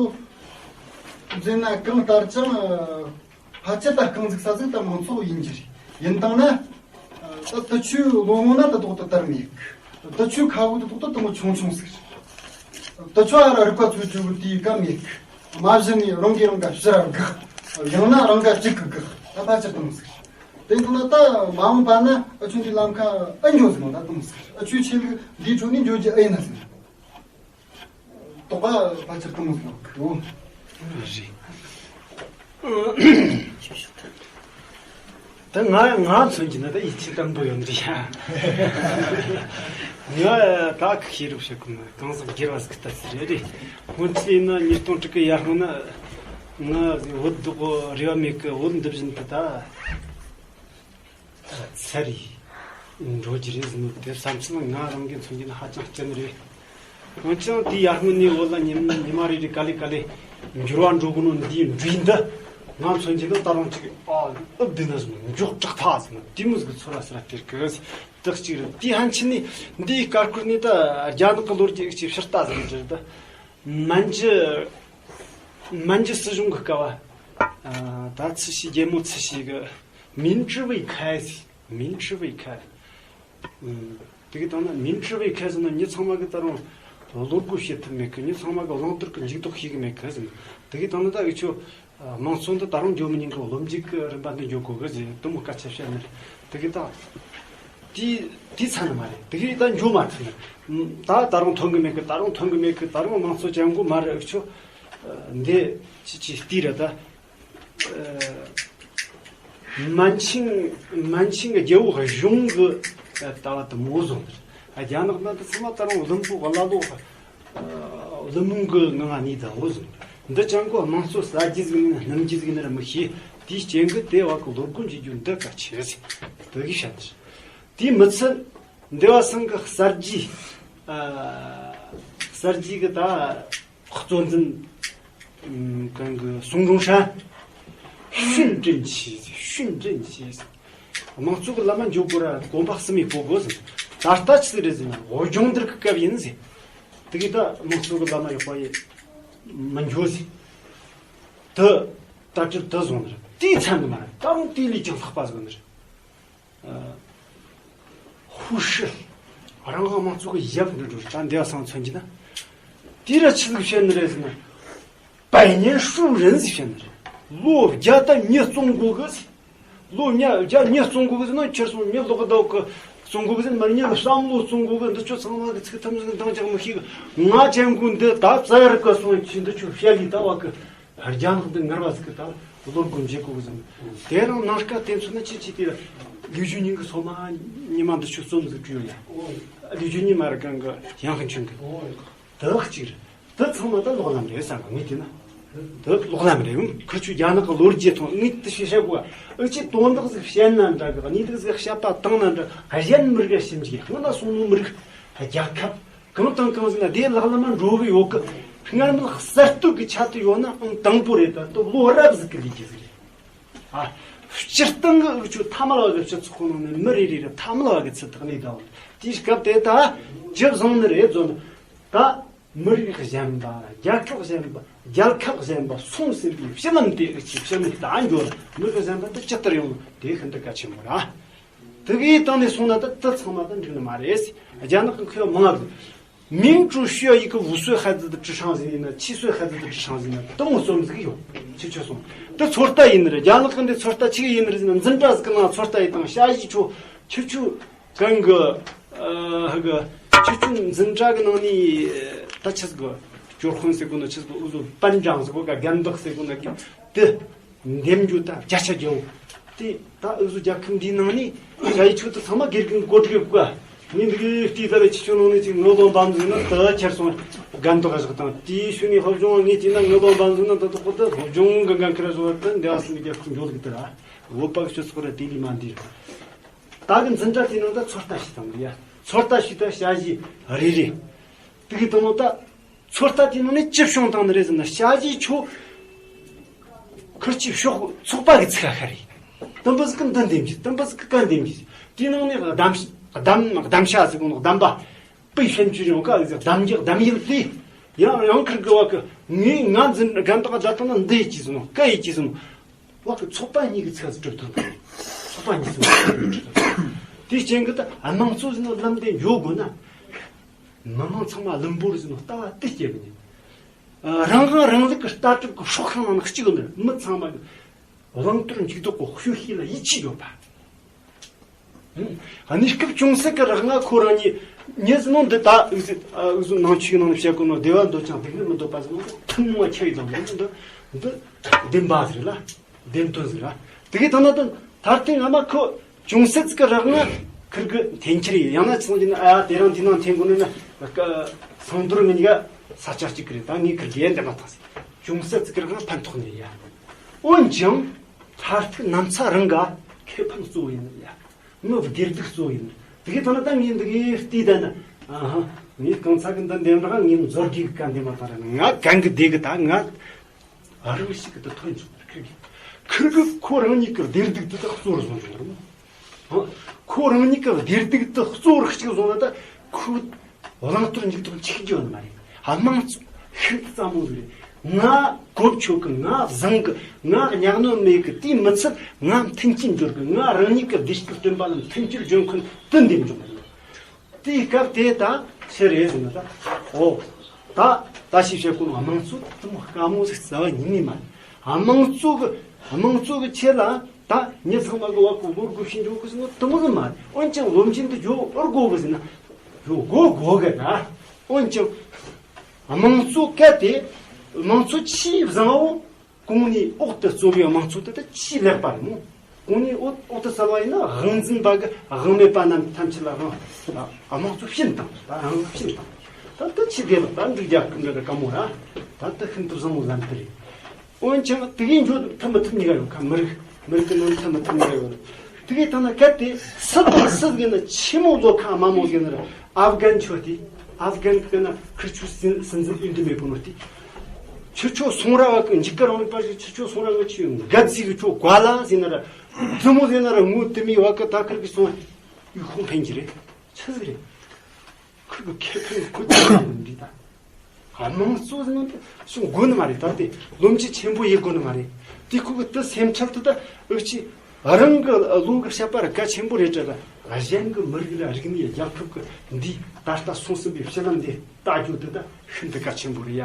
ཟེར་ན་གང་ལྟར་ཀྱང་། ཕལ་ཆེར་ད་རྐང་འཛུགས་ས་ཟིག་ད་མང་ཚོགས་ཡིན་གྱི་རེད། ཡིན་དང་ན་ད་དུ་ཆུའི་ལོ་ངོ་ན་ད་དོག་ཏུ་དར་མེད་གི། དུ་ཆུའི་ཁ་བུ་ད་དོག་ཏུ་དུ་མོ་ཆུང་ཆུང་ཟིག་རེད། དུ་ཆུ་ཨ་ར་རིག་པ་ཚོས་བརྗོད་གི་དེའི་ཀ་མེད་གི། མ་གཞི་ནས་རང་གིས་རང་ག་ཕྱིར་དགག་ཡང་ན་རང་ག་གཅིག་གི་དགག་ད་ཕལ་ཆེར་གཏོང་ཟིག་དེ་ཐོག་ན་ད་མ་འོངས་པ་ན་ཨ་ཆུ་འདི་ལམ་ཁ་ཨ་འགྱོ་ཟིག་ད་གཏོང་ཟིག་ཨ་ཆུ་ཆེ་ལུགས་འདིའི་ཁྲོད་ནས་འགྱོ་རྒྱུ་ཨེ་ཡིན་ན་ཟིག་དོགས་པ་ཕལ་ཆེར་གཏོང་ཟིག་གོ། རེད། ད་ང་ང་མཚོན་གྱི་ན་ད་ཡིད་ཆེས་དམ་པོ་ཡོད་འདི་ཡ། ང་ད་ཁི་ཤེས་རུ་བྱེད་ཀུན་གང་ཟག་སྒེར་བ་ཟིག་ལྟ་ཟིག་རེད་རེད། སྔོན་ཆད་ཡིན་ན་ཉིས་སྟོང་དྲུག་གི་ཡར་སྔོན་ན་ང་བོད་སྡུག་རེ་བ་མེད་གི་བོད་འདི་བཞིན་དུ་ད་ཚར་ཡིན་འགྲོ་རྒྱུ་རེད་ཟིན་ནོ་དེ་བསམ་ཚུལ་ང་རང་གི་མཚོན་གྱི་ན་ཧ་ཅང་སྐྱིད་ནི་རེད། འོན་ཀྱང་དེའི་ཡར་སྔོན་ནས་བོད་ལ་ཉི་ཉི་མ་རེ་རེ་ག་ལེ་ག་ལེ་འགྱུར་བ་འགྲོ་གི་ནོ་འདིའི་འགྲོས་འདི་ང་མཚོན་གྱི་ན་ད་རུང་ཅིག་ཨ་ཨུབ་བདེ་ན་ཟིན་མགྱོགས་དྲག་ཐག་ཟིན་དེ་མོ་ཟིག་ཚོར་བ་སེ་ར་སྟེར་གི་དེ་གཅིག་རེད། དེའི་ཧན་ཆི་ནས་འདིའི་སྐར་ཁུར་ནས་ད་རྒྱ་ནག་གི་ལོ་རྒྱུས་ཀྱི་ཕྱིར་ལྟ་ཟིག་རེད་ད། མན་ཇུ་མན་ཇུ་སྲིད་གཞུང་གི་སྐབས་ཨ་ད་ཚི་ཤི་རྒྱལ་མོ་ཚི་ཤི་གི་མིན་ཀྲི་བེ་ཁ་ཟིག་མིན་ཀྲི་བེ་ཁ། ཨུམ། དེ་གི་དང་ན་མིན་ཁྲི་བའི་ཁ་ཟེར་ན་མྱི་ཚང་མ་གི་ད་རུང་བློ་སྒོ་ཕྱེ་ཐུབ་མེད་གི་མྱི་ཚང་མ་གི་བླང་དོར་གི་འཇུག་ལྡོག་ཤེས་གི་མེད་གི་ཟེར་ན། དེ་གི་དང་ན་ད་འུ་ཆོ་དམངས་གཙོ་འདི་ད་རུང་འགྱོ་མི་ཉན་གི་བློ་འཇུག་གི་རིམ་པ་འདི་འགྱོ་དགོས་གི་ཟེར་དུ་མོ་སྐད་ཆ་བཤད་ནི་རེད། དེ་གི་ད་དེ་དེ་ཚ་ནི་མ་རེད། དེ་གི་ད་འགྱོ་མ་ཐུབ་ནི་ད་ད་རུང་ཐོན་གི་མེད་གི་ད་རུང་ཐོན་གི་མེད་གི་ད་རུང་དམངས་གཙོ་ཅན་གོ་མ་རེད། འུ་ཆོ་འདི་ཅི་ཅི་ལྟས་རེད་ད། ཨ། མན་ཆིང་མན་ཆིང་རྒྱལ་པོ་གཞུང་གི་ལྟ་བ་དུ་མོ་བཟུང་། རྒྱ་ནག་ནང་དུ་ཚང་མ་ད་རུང་བླུན་པོ་བླ་ལོག་བླུན་མོང་གི་ངང་ནས་ད་འོ་བཟུང་། འདི་ཅང་གོ་དམངས་གཙོ་ཟ་རྒྱུ་ཟིག་ནི་སྣུམ་རྒྱུ་ཟིག་ནི་ར་མི་ཤེས། དེའི་རྐྱེན་གྱིས་དེ་བ་གི་ལོ་དགུ་འཇུག་རྒྱུ་འདི་ག་ཆེ་ཟིག་དུ་གི་བཤད། དེའི་མི་ཚད་འདི་བ་སང་གི་གསར་བརྗེ་ཨ། གསར་བརྗེ་གི་ད། གཙོ་འཛིན་གང་གི་སུང་ཀྲུང་ཧྲན་ཤུན་ཀྲིན་ཆི་ཤུན་ཀྲིན་ཆི་དམངས་གཙོ་གི་ལམ་མ་འཇུག་དགོས་ར་གོམ་པ་གསུམ་ཡིག་པོ་དགོས་ཟིན། ད་ལྟ་ཆི་ཟིག་རེད་ཟིན་འོ་སྦྱོང་བརྡར་གི་སྐབས་ཡིན་ཟིན། དེ་གི་ད་དམངས་གཙོ་གི་ལམ་མ་ཡོག་པ་ཡི་མི་འཇོག་ཟིན། དུ་ད་ཅིར་དུ་བཟུང་ནི་རེད། དེའི་ཚན་དུ་མ་རེད། ད་རུང་དེ་ལས་ཀྱང་ལྷག་པ་བཟོ་ནི་རེད། ཧུ་ཧྲི། རང་དབང་དམངས་གཙོ་གི་ཡབ་འདི་འགྲོ་ད་འདི་བ་སང་མཚོན་གྱི་ན། དེ་ར་ཆི་ཟིག་བཤད་ནི་རེད་ཟེར་ན། པའི་ཉན་ཧྲུའུ་རེན་ཟིག་བཤད་ནི་རེད། ལོ་བརྒྱ་དང་ཉི་སྟོང་གོ་གི་ཟིག་ལོ་ཉ་བརྒྱ་ཉི་སྟོང་གོ་གི་ཟིག་ན་ཁྱེར་སོང་མི་ལོག་གི་ཟིག་སྟོང་གོ་གི་ཟིག་མར་ཉ་གི་བསམ་བློ་སྟོང་གོ་གི་འདི་ཆོ་ཚང་མ་གི་ཚིག་ཐམས་ཅད་འདང་རྒྱག་མི་ཤེས་གི་ང་ཅན་གོ་འདི་ད་བཙལ་རིག་ག་སོང་ཁྱི་འདི་ཆོ་བཤད་ལི་ད་བ་གི་རྒྱ་ནག་འདི་ངར་བ་ཟིག་གི་ད་བློ་སྒོ་འབྱེད་དགོས་གི་ཟིན། དེ་རིང་ནང་སྐད་དེ་ཚོ་ནི་ཅི་ཅི་དེ་ལུས་རྒྱུ་ཉིན་གི་སོ་མ་ཉི་མ་འདི་ཆུ་རྩོམ་ཟིག་བྲིས་ཡོད་ཡ། ལུས་རྒྱུ་ཉི་མ་རི་གང་གི་ཡང་ཧན་ཆུན་གི་དག་ཅིག་རེད། དེ་ཚང་མ་ད་ལོག་ལམ་རེད་བསམ་གི་ངས་དེ་ན་དེ་ལོག་ལམ་རེད། ཁུ་ཆུ་རྒྱ་ནག་གི་ལོ་རྒྱུས་ཐོང་ངས་དེ་ཤེས་བཤད་གོ་ཨུ་ཅི་དོན་དག་ཟིག་བཤད་ན་འདྲ་གི་གནས་ལུགས་ཟིག་བཤད་པ་བཏང་ན་འདྲ་གཞན་མི་རིགས་ཞིམ་གྱི་སྔོན་ན་སོང་ནོ་མི་རིགས་རྒྱལ་ཁབ། གང་དང་གང་ཟེར་ན་དེ་ལག་ལ་མ་འགྲོ་གི་ཡོད་གི་སྔར་མེད་གསར་གཏོད་ཀྱི་ཆ་དུ་ཡོད་ན་ཨང་དང་པོ་རེད། ད་ལྟ་ལོ་རབས་ཟིག་གི་ལས་ཀྱི་ཟིག་རེད། ཨ། སྤྱིར་བཏང་གི་འུ་ཆོ་ཐ་མལ་བ་གི་སྤྱི་ཚོགས་ནང་ནས་མི་རེ་རེ་རེ་ཐ་མལ་བ་གི་ཚུལ་ཐག་ནས་ད་དེའི་སྐབས་དེ་ད་ཇི་བཟང་ནི་རེད་བཟོ་ནི་ད་མི་རིགས་གཞན་པ་རྒྱལ་ཁབ་གཞན་པ་རྒྱལ་ཁབ་གཞན་པ་སོང་ཟིན་པའི་ཕྱི་ལམ་དེ་འུ་ཆོའི་ཕྱི་མིག་ད་འགྱོ་ལ་མི་རིགས་གཞན་པ་དེ་ཇི་ལྟར་ཡོང་དེ་ཤིན་ཏུ་གལ་ཆེན་པོ་རེད། དེ་གའི་སྟེང་ནས་སོང་ན་ད་དེ་ཚང་མ་ད་འགྲིག་ནི་མ་རེད། རྒྱ་ནག་གི་མཁས་མང་ང་གི་民主学一个五岁孩子的智商ཟིན་ཡིན་ན་七岁孩子的智商ཟིན་ན་དེ་མོ་རྩོམ་ཟིག་ཡོད། ཁྱེད་ཆོས་སོང་དེ་ཚོད་ལྟ་ཡིན་ནི་རེད། རྒྱ་ནག་གི་འདི་ཚོད་ལྟ་ཆི་གི་ཡིན་ནི་རེད་ཟེར་ན་འཛིན་གྲྭ་ཟིག་གི་ནང་ཚོད་ལྟ་ཡིན་དང་ཤ་ཡི་ཆོ་ཁྱེད་ཆོ་གང་གི་ཨ་གི་ཁྱེད་ཆོ་འཛིན་གྲྭ་གི་ནང་ནས་ད་ཆི་ཟིག་གི་སྐྱོར་དཔོན་ཟེར་གོ་ནོ་ཆི་ཟིག་གི་འུ་ཟོ་པན་ཀྲང་ཟེར་གོ་ག་རྒན་བདག་ཟེར་གོ་ནོ་གི་དེ། འདེམས་རྒྱུ་ད་བརྒྱ་ཆ་བརྒྱ་འོང་། དེ་ད་འུ་ཚོ་རྒྱལ་ཁབ་འདིའི་ནང་ནས་བྱ་ཡི་ཆོས་དུ་ཚང་མ་དགེ་རྒན་འགོ་ཁྲིད་དགོས། ངས་འདི་གི་ལྟའི་ད་ལས་ཆེ་ཆུང་ནང་ནས་ཅིག་ངོ་ལོ་འབམ་ཟིག་ན་ད་ཁྱེར་སོང་རྒན་དག་བཞག་དང་དེའི་ཤུལ་ནས་སློབ་སྦྱོང་ངས་བྱས་ན་ངོ་ལོ་འབམ་ཟིག་ན་ད་དུ་ཁོ་ད་སློབ་སྦྱོང་གི་འགན་ཁུར་བཟོ་བ་ད་འདི་ཨ་སི་ནི་རྒྱལ་ཁབ་འགྱོ་ལུགས་དེ་ར་བོད་པ་གི་སྤྱི་ཚོགས་ར་དེ་ལས་མ་འདི་ར་ད་གི་འཛིན་གྲྭ་དེའི་ནང་ད་ཚོད་ལྟ་ཞིག་དང་འདི་ཡ་ཚོད་ལྟ་ཞིག་ད་བྱ་གཞི་རེ་རེ་དེ་གི་དང་ད། ཚོད་ལྟ་དེ་ནང་ནས་ཅི་བྱུང་བཏང་ནི་རེད་ཟེར་ན་ཞ་ཡི་ཆོ་ཁུར་གྱི་ཕྱོགས་ཚོགས་པ་གི་ཚིག་ཁ་ཁ་རེད། དུམ་བུ་ཟིག་གི་འདི་འདེམས་ཀྱི་དུམ་བུ་ཟིག་གི་གན་འདེམས་ཀྱི་དེའི་ནང་ནས་གདམ་གདམ་གདམ་ཤ་ཟིག་གོ་ནོ་གདམ་པ་པའི་ཤན་ཆུ་རིང་ཀ་ཟིག་གདམ་རྒྱག་གདམ་ཡིག་དེ་ཡང་ཡང་ཁུར་གི་བ་གི་ངས་ང་འཛིན་རྒན་དག་བརྡ་བཏང་ན་འདི་ཡིག་ཅི་ཟིན་ནོ་ཀ་ཡིག་ཅི་ཟིན་ནོ། བ་གི་ཚོགས་པ་གཉིས་ཀྱི་ཚིག་ཟིག་གྲུབ་ཐུབ་ཐུབ་ཚོགས་པ་གཉིས་ཟིན་ནོ་གྲུབ་ཐུབ་དེའི་རྐྱེན་གི་ད་དམངས་གཙོ་ཟིན་ནོ་ལམ་དེ་འཇོག་དགོས་ན། མི་མང་ཚང་མ་ལུམ་བུར་ཟིན་ནོ་ལྟ་བ་དེ་སྐྱེ་གི་ནི། རང་དབང་རིང་ལུགས་ཀྱི་ལྟ་གྲུབ་ཀྱི་སྲོག་ཤིང་ནང་ནས་གཅིག་ཡོད་ནི་རེད། མི་ཚང་མ་གི་བླང་དོར་འཇུག་ལྡོག་གི་དཔྱོད་ཤེས་ལ་ཡིད་ཆེས་ཡོད་པ། ཨང་། གནས་སྐབས་ཅུང་ཟད་ཀྱི་རིང་ང་ཁོ་རང་ཉིད་ཉིད་ནང་འདི་ལྟ་འུ་ཟི་འུ་ཟི་ནང་ཆོས་ནང་བཤད་གོ་ནོ་བདེ་བ་འདོད་ཅིང་སྡུག་བསྔལ་མི་འདོད་པ་ཟེར་ནོ་ཐུན་མོང་ཁྱབ་ཡི་དང་འདི་འདི་བདེན་པ་ཟིག་རེད་ལ། བདེན་དོན་ཟིག་རེད། དེ་གའི་ཐ་ན་དུ་མཐར་ཐུག་ང་མ་ཁོ་ཅུང་ཟད་ཀྱི་རིང་ང་ཁིར་གི་འཐེན་འཁྱེར་ཡིན། ཡང་ན་ཅི་སོང་ཅི་ན་ཨ་དེ་རིང་འདི་ནང་འཐེན་དགོས་ནི་ན་སང་དུར་ངེད་གཉིས་ཀ་ས་ཆ་གཅིག་གི་རེད། ད་ངས་ཁིར་གི་ཡན་དེ་མ་ཐག་ཟིག་ཅུང་ཟད་ཀྱི་རིང་ཕན་ཐོགས་ནི་ཡ། འོན་ཀྱང་མཐར་ཐུག་ནམ་ཚ་རང་ག་ཁེ་ཕན་གཙོ་བོ་ཡིན་ནི་ཡ། མི་བདེ་སྡུག་གཙོ་བོ་ཡིན་ནི། དེ་གའི་ཐ་ན་ད་ངས་འདི་གའི་བལྟས་ད་ན་ཨ་ཧ་ངས་གང་ཚ་གི་འདི་འདེམས་ར་ངས་མཛོར་གི་ག་འདེམས་མ་ཐག་ར་ང་གན་གི་བདེ་གི་ད་ང་། རང་ཞིག་གི་དུ་ཐོན་བྱུང་བར་ཁིར་གི། ཁིར་གི་ཁོ་རང་ཉིད་ཀྱི་བདེ་སྡུག་དུ་དག་གཙོ་བོར་བཟུང་བྱུང་བར་མོ། ཧ། ཁོ་རང་ཉིད་ཀྱི་བདེ་སྡུག་དུ་གཙོ་བོར་གཅིག་བཟུང་ན་ད་ཁོ་བླང་དོར་འཇུག་ལྡོག་འཆུག་རྒྱུ་ཡོད་མ་རེད། དམངས་གཙོ་ཤིན་ཏུ་རྩ་མོ་ཟིག་རེད། ང་གོ་ཆོད་གི། ང་བཟང་གི། ང་གཉའ་གནོན་མེད་གི། དེའི་མི་ཚད་ང་མཐུན་རྐྱེན་འབྱོར་གི། ང་རང་ཉིད་ཀྱི་བདེ་སྐྱིད་སྟོན་པ་ལ་མཐུན་རྐྱེན་འབྱོར་མཁན་དུ་འདེམས་འཇོག་མ་རེད། དེའི་སྐབས་དེ་ད་ཕྱིར་རེད་ཟེར་ན་ད། ཨོ། ད་ད་ཞིག་བཤད་ཀུན་དམངས་གཙོ་དེ་མོ་དཀའ་མོ་ཟིག་རྩ་བ་ཉིད་ནས་མ་རེད། དམངས་གཙོ་གི་དམངས་གཙོ་གི་ཆེད་ལ་ད་མྱི་ཚང་མ་གི་བ་གོ་བོར་དགོས་ཤིང་འཇོག་གི་ཟེར་ན་དེ་མོ་ཟིག་མ་རེད། འོན་ཀྱང་བློ་འབྱིན་དུ་འཇོག་ཨོར་དགོས་གི་ཟེར་ན་འཇོག་དགོས་དགོས་གི་ད། འོན་ཀྱང་དམངས་གཙོ་གལ་ཏེ་དམངས་གཙོ་ཆེས་བཟང་བོ། གོང་ནས་འོག་ཏུ་གཙོ་བའི་དམངས་གཙོ་དེ་ད་ཆེས་ལེགས་པ་རེད་མོ། གོང་ནས་འོག་འོག་ཏུ་གསལ་བ་ཡིན་ན་དབང་འཛིན་པ་གི་དབང་མེད་པ་རྣམས་ཐམས་ཅད་ལ་དབང་དམངས་གཙོ་སྦྱིན་དང་ད་རང་སྦྱིན་དང་། ད་ད་ཆི་དེ་ལ་ད་འབྲུག་རྒྱལ་ཁབ་འདི་ལ་དཀའ་མོ་ར། ད་ད་ཤིན་ཏུ་བཟང་བོ་ལམ་དེ་རེད། འོན་ཀྱང་དེ་གའི་འཇོག་ཐུབ་མི་ཐུབ་གཉིས་ཀ་ཡོད་ཁ། མི་རིགས་མི་རིགས་ཀྱི་ནང་ཐུབ་མི་ཐུབ་གཉིས་ཀ་ཡོད། དེ་གའི་ཐ་ན་གལ་ཏེ་སུ་དང་སུ་ཟིག་ན་ཆི་མོ་ལོ་ཁ་དམའ་མོ་ཟིག་ན་ར། ཨབ་གན་ཆོས་དེ། ཨབ་གན་གི་ན་ཁིར་ཆུ་སྲིད་སྲིད་འཛིན་ཨིན་དུ་མེད་པོ་ནོ་དེ། ཁྱི་ཆོ་སོང་ར་བ་གི་འཇིགས་སྐར་རང་ལུགས་པ་ཞིག་ཁྱི་ཆོ་སོང་ར་བ་ཆུ་འགའ་ཚིག་གི་ཆོ་གོ་ལ་ཟེར་ན་ར། བཙུན་མོ་ཟེར་ན་ར་ངོ་དུ་མི་བ་གི་ད་ཁིར་གི་སོང་ཡུལ་ཁོང་ཕན་གྱི་རེད། ཆི་ཟིག་རེད། ཁིར་གི་ཁེ་ཕན་ཁོ་ཚོ་འདི་ད། དམངས་གཙོ་ཟེར་ན་དེ་སུ་དགོས་ནི་མ་རེད། ད་དེ་བློ་འབྱེད་ཆེན་པོ་ཡེ་དགོས་ནི་མ་རེད། དེ་ཁོ་གི་དེ་སེམས་ཁྲལ་དེ་ད་ཨུ་ཆི། རང་གི་བློ་གི་བཤད་པ་ར་གལ་ཆེན་པོ་རེད་དྲ་ར། གཞན་གི་མི་རིགས་ལ་རིག་གནས་རྒྱལ་ཁབ་གི་འདི་ད་ལྟ་སོང་ཟིན་པའི་ཕྱི་ལམ་འདི་ལྟ་རྒྱུ་དེ་ད་ཤིན་ཏུ་གལ་ཆེན་པོ་རེད་ཡ།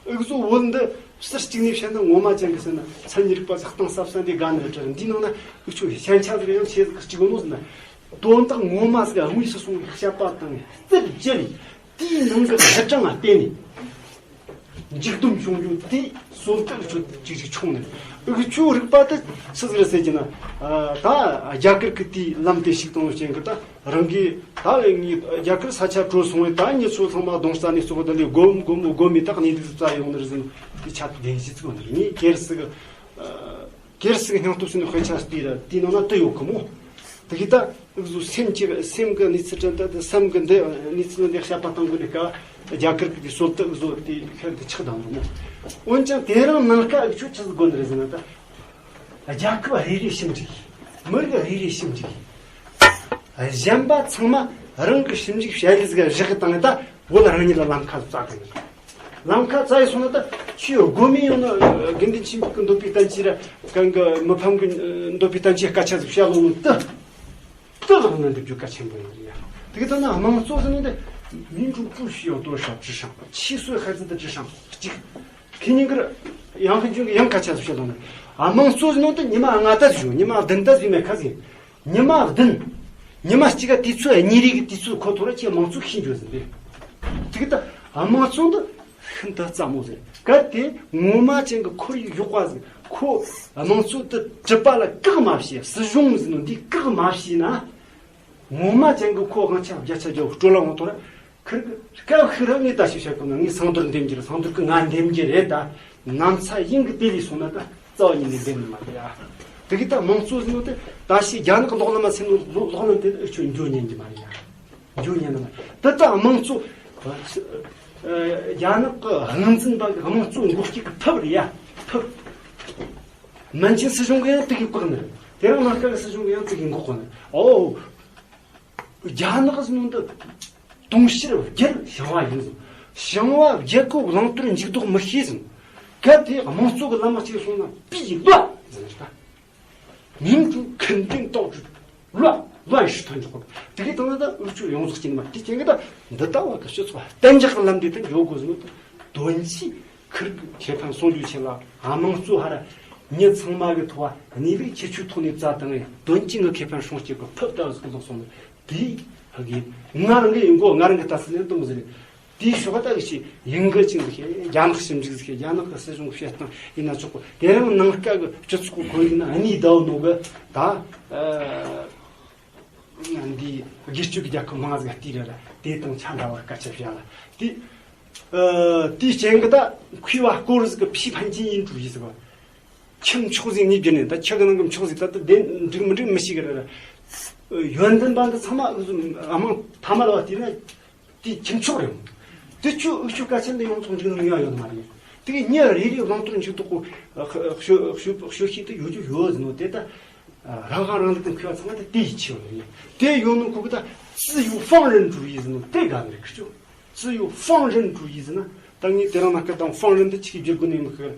ཨུ་ཚོ་བོད་འདི་ཟུར་གཅིག་ནས་བཤད་ན་ངོ་མ་ཅན་གི་ཟེར་ན་མཚན་ཉིད་རིག་པ་ཟིག་གཏིང་ཟབ་ས་འདི་དགའ་ནི་རེད་དྲ་ར། འདི་ནང་ན་ཨུ་ཆོ་ཞན་ཆ་ཟིག་ཡང་ཆེ་ཟིག་གཅིག་ཡོད་ནོ་ཟེར་ན། དོན་དག་ངོ་མ་ཟིག་དངོས་སུ་སོང་བའི་བཤད་པ་དང་རྩད་བཅད་ནས་དེའི་ནང་གི་ཕྱི་གྲངས་ལ་བརྟེན་ནས་འཇིག་སྡུག་བྱུང་རྒྱུ་དེ་སྲོལ་ཏག་ཆོད་ཅིག་ཅིག་བྱུང་ནས། ཨུ་ཆོའི་རིག་པ་དེ་སུ་ཟིག་རེད་ཟེར་གྱི་ན། ད་རྒྱ་གར་གི་དེའི་ལམ་དེ་ཞིག་བཏང་བའི་རྐྱེན་གྱིས་ད་རང་གིས་ད་ངས་རྒྱ་གར་ས་ཆ་བྲོས་སོང་བས་ད་ངེད་ཚོ་ཚང་མ་གདོང་རྩ་ནས་ཙོག་ད་ལས་སྒོམ་སྒོམ་སྒོམ་མི་དག་ནས་འདུག་རྩ་ཡོང་ནི་རེད་ཟེར་ནས་དེ་ཆ་དེ་བདེན་བཞི་ཚིག་ནི་རེད། ངས་གལ་སྲིད་གི། གལ་སྲིད་སྙིང་སྟོབས་ཟིན་དཔེ་ཆ་སྟེ་ར་དེའི་ནང་ན་དུ་ཡོད་གི་མོ། དེ་གི་ད་འུ་ཟོ་སེམས་ཀྱི་སེམས་ཀྱི་གནས་ཚུལ་དྲན་ད་དེ་སེམས་ཀྱི་འདི་གནས་ཚུལ་འདི་བཤད་པ་དང་གི་ནི་ཀ་རྒྱ་གར་གི་སྲོལ་དུ་འུ་ཟོ་དེ་ཁྱེར་དུ་ཆགས་དང་མོ། འོན་ཀྱང་དེ་རིང་ནངས་ཀ་འུ་ཆོ་ཆི་ཟིག་དགོས་ནི་རེད་ཟེར་ན་ད། རྒྱལ་ཁབ་རེ་རེ་ཞིབ་འཇུག་ཡིན། མི་རིགས་རེ་རེ་ཞིབ་འཇུག་ཡིན། གཞན་པ་ཚང་མ་རང་གི་ཞིབ་འཇུག་བྱ་ཡུལ་ཟིག་བཞག་གི་བཏང་ད་བོད་རང་ཉིད་ལ་ལམ་ཁ་བཙལ་གི་ཡིན། ལམ་ཁ་བཙལ་ཡི་སོང་ན་ད་ཆུའི་དགོས་མེད་ཡོང་ན་དགེ་འདུན་ཆོས་འཕེལ་གི་འདོད་པའི་བསྟན་བཅོས་ར་གང་གི་མི་ཕམ་གི་འདོད་པའི་བསྟན་བཅོས་སྐད་ཆ་ཟིག་བཤད་ལོང་ནི་ད་ད་ལོག་ནི་འདི་རྒྱུ་གལ་ཆེན་པོ་ཡིན་ཡ། དེ་གི་ད་ན་དམངས་གཙོ་ཟེར་ནི་འདི་民主不需要多少智商，七岁孩子的智商གཅིག་ཁེ་ཉིན་གི་ཡང་ཁེ་ཅུང་གི་ཡང་སྐད་ཆ་ཟིག་བཤད་ལོང་ནི། དམངས་གཙོ་ཟེར་ནི་འདི་ཉི་མ་ལྔ་ད་ཟིག་ཉི་མ་བདུན་ད་ཟིག་མེད་ཁ་ཟིག་ཉི་མ་བདུན། ཉི་མ་གཅིག་ག་དུས་ཚོད་གཉིས་རེ་གི་དུས་ཚོད་ཁོ་ཐོ་ར་ཁྱེད་དམངས་གཙོ་ཤེས་འཇོག་ཟིན་པས། དེ་གི་ད་དམངས་གཙོ་འདི་ཤིན་ཏུ་རྩ་མོ་ཟིན། གལ་ཏེ་ངོ་མ་ཅན་གི་ཁོར་ཡུག་ཡོག་པ་ཟིན་ཁོ་དམངས་གཙོ་འདི་གྲུབ་པ་ལ་བཀག་མ་བྱས། སྲིད་གཞུང་ཟིན་ནོ་འདི་བཀག་མ་བྱས་ན། ངོ་མ་ཅན་གི་ཁོ་དབང་ཆ་བརྒྱ་ཆ་བརྒྱ་སྤྲོད་ལ་འོང་ཐོ་ར། ཁིར་གི་སྐབས་ཤིག་ར་ངས་ད་ཞིག་བཤད་གོ་ན་ངས་སང་དོར་འདེམས་རྒྱུ་རེད། སང་དོར་གི་ང་འདེམས་རྒྱུ་རེད་ད། ནམ་ཚ་ཡིན་གི་དེ་ལས་སོང་ན་ད་རྩ་བ་ཉིད་ནས་འདེམས་ནི་མ་རེད་ཡ། དེ་གི་ད་དམངས་གཙོ་ཟེར་ནོ་དེ་ད་ཞིག་རྒྱ་ནག་ལོག་ལམ་མ་ཟེར་ནོ་ལོག་ལོག་ལམ་དེ་ཨུ་ཆོ་འགྱོ་ཉན་གི་མ་རེད་ཡ། འགྱོ་ཉན་ནི་མ་རེད། དེ་ད་དམངས་གཙོ། ཨ་རྒྱ་ནག་གི་དབང་འཛིན་པ་གི་དམངས་གཙོ་འགོག་སྐྱེལ་གི་ཕབ་རེད་ཡ། ཕབ། མན་ཆིན་སྲིད་གཞུང་གི་ཡང་དེ་གི་བཀག་ནི་རེད། དེ་རིང་ནངས་ཀ་གི་སྲིད་གཞུང་གི་ཡང་དེ་གི་འགོག་གོ་ནི་རེད། ཨོ། རྒྱ་ནག་ཟེར་ནོ་འདི་དུང་ཕྱུར་བརྒྱད་ཞིང་བ་ཡིན་ཟིན། ཞིང་བ་བརྒྱད་ཀོ་བླང་དོར་འཇུག་ལྡོག་མི་ཤེས་ཟིན། གལ་ཏེ་དམངས་གཙོ་གི་ལམ་མ་གཅིག་སོང་ན་པི་ཡིག་ལོ་ཟིན་རེད་ད། མིང་དུ་ཁན་ཏིང་ཏོག་ཅུ་ལོ་ལོ་ཡི་ཧྲི་ཐོན་འཇོག་གོ། དེ་གི་དང་ན་ད་འུ་ཆོ་ཡོངས་རྫོགས་ཅིག་མ་དེ་ཅན་གི་ད་འདི་ལྟ་བ་གི་སྤྱི་ཚོགས་གཏན་འཇགས་ཀྱི་ལམ་འདི་ད་འཇོག་དགོས་ཟིན་ནོ་ད་དོན་ཆེ། ཁིར་གི་ཁེ་ཕན་སྲུང་རྒྱུའི་ཆེད་ལ་དམངས་གཙོ་ཧར་མྱི་ཚང་མ་གི་ཐོག་གནས་ལུགས་ཁྱད་ཆོས་ཐོག་ནས་བཙལ་བཏང་ངས་དོན་གྱིས་ངི་ཁེ་ཕན་སྲུང་སྐྱེད་གི་ཕུབ་ལྟ་བུ་ཟིག་གི་ལོག་སོང་ནི་དེའི་ཧ་གི་ང་རང་གི་ཡིན་གོ། ང་རང་གི་ལྟ་ཚུལ་ལས་དུ་མི་ཟེར། དེའི་ཕྱོགས་ལྟ་གི་ཞིག་ཡིན་གི་ཅིང་ཟིག་རྒྱ་ནག་ཞིབ་འཇུག་ཟིག་རྒྱ་ནག་གི་སྲིད་གཞུང་བཤད་སྟངས་ཡིན་ན་ཆོག་གོ། དེ་རིང་ནང་སྐབས་གི་སྤྱི་ཚོགས་གི་ཁོར་ཡུག་ན་གནས་ཟླ་བ་ནོ་གི་ད། འདི་སྒེར་གཅོད་ཀྱི་རྒྱལ་ཁབ་མང་ཟིག་བལྟས་རེད་ལ། དེ་དང་ཆ་འདྲ་བར་སྐད་ཆ་བཤད་ལ། དེ་ཨ་དེའི་རྐྱེན་གྱིས་ད་མཁས་པ་སྐོར་ཟིག་གི་ཕྱི་ཕན་ཆད་ཡིན་འགྲོ་ཡིན་ཟིག་གོ། ཁྱིམ་མཆོག་ཟིག་ངས་བརྒྱུད་ནས་ད་ཁྱི་གི་ནང་གི་མཆོག་ཟིག་ད་ལྟ་བདེན་འགྲིག་མི་འགྲིག་མི་ཤེས་གི་རེད། ཡོན་ཏན་པ་འདི་ཚང་མ་ཨུ་ཟུ་དམངས་ཐ་མལ་བ་བལྟས་ན། དེ་ཁྱིམ་མཆོག་རེད། དེ་ཆུ་ཨུ་ཆུ་དཀའ་ཆེན་འདི་ཡོངས་སུ་འཇིག་ནི་ཡང་ཡོད་མ་རེད། དེ་གི་མྱི་རེ་རེའི་བླང་དོར་འཇུག་ལྡོག་གི་ཤོ་ཤོ་ཤོ་ཤེས་དེ་ཡོད་རྒྱུ་ཡོད་ཟིན་ནོ། དེ་ད་རང་དབང་རང་ལུགས་དང་མཁས་པ་ཚང་མ་ད་དེ་ཡིད་ཆེས་ཡོད་རེད། དེ་ཡོད་ནོ་ཁོ་གི་ད་自由放任主义ཟིན་ནོ། དེ་དགའ་ནི་རེད་ཁི་ཆོ། 自由放任主义ཟིན་ན་ད་ངས་དེ་རིང་ནང་སྐད་དང་放任འདི་ཆིག་བརྒྱུད་དགོས་ནི་མི་ཤེས།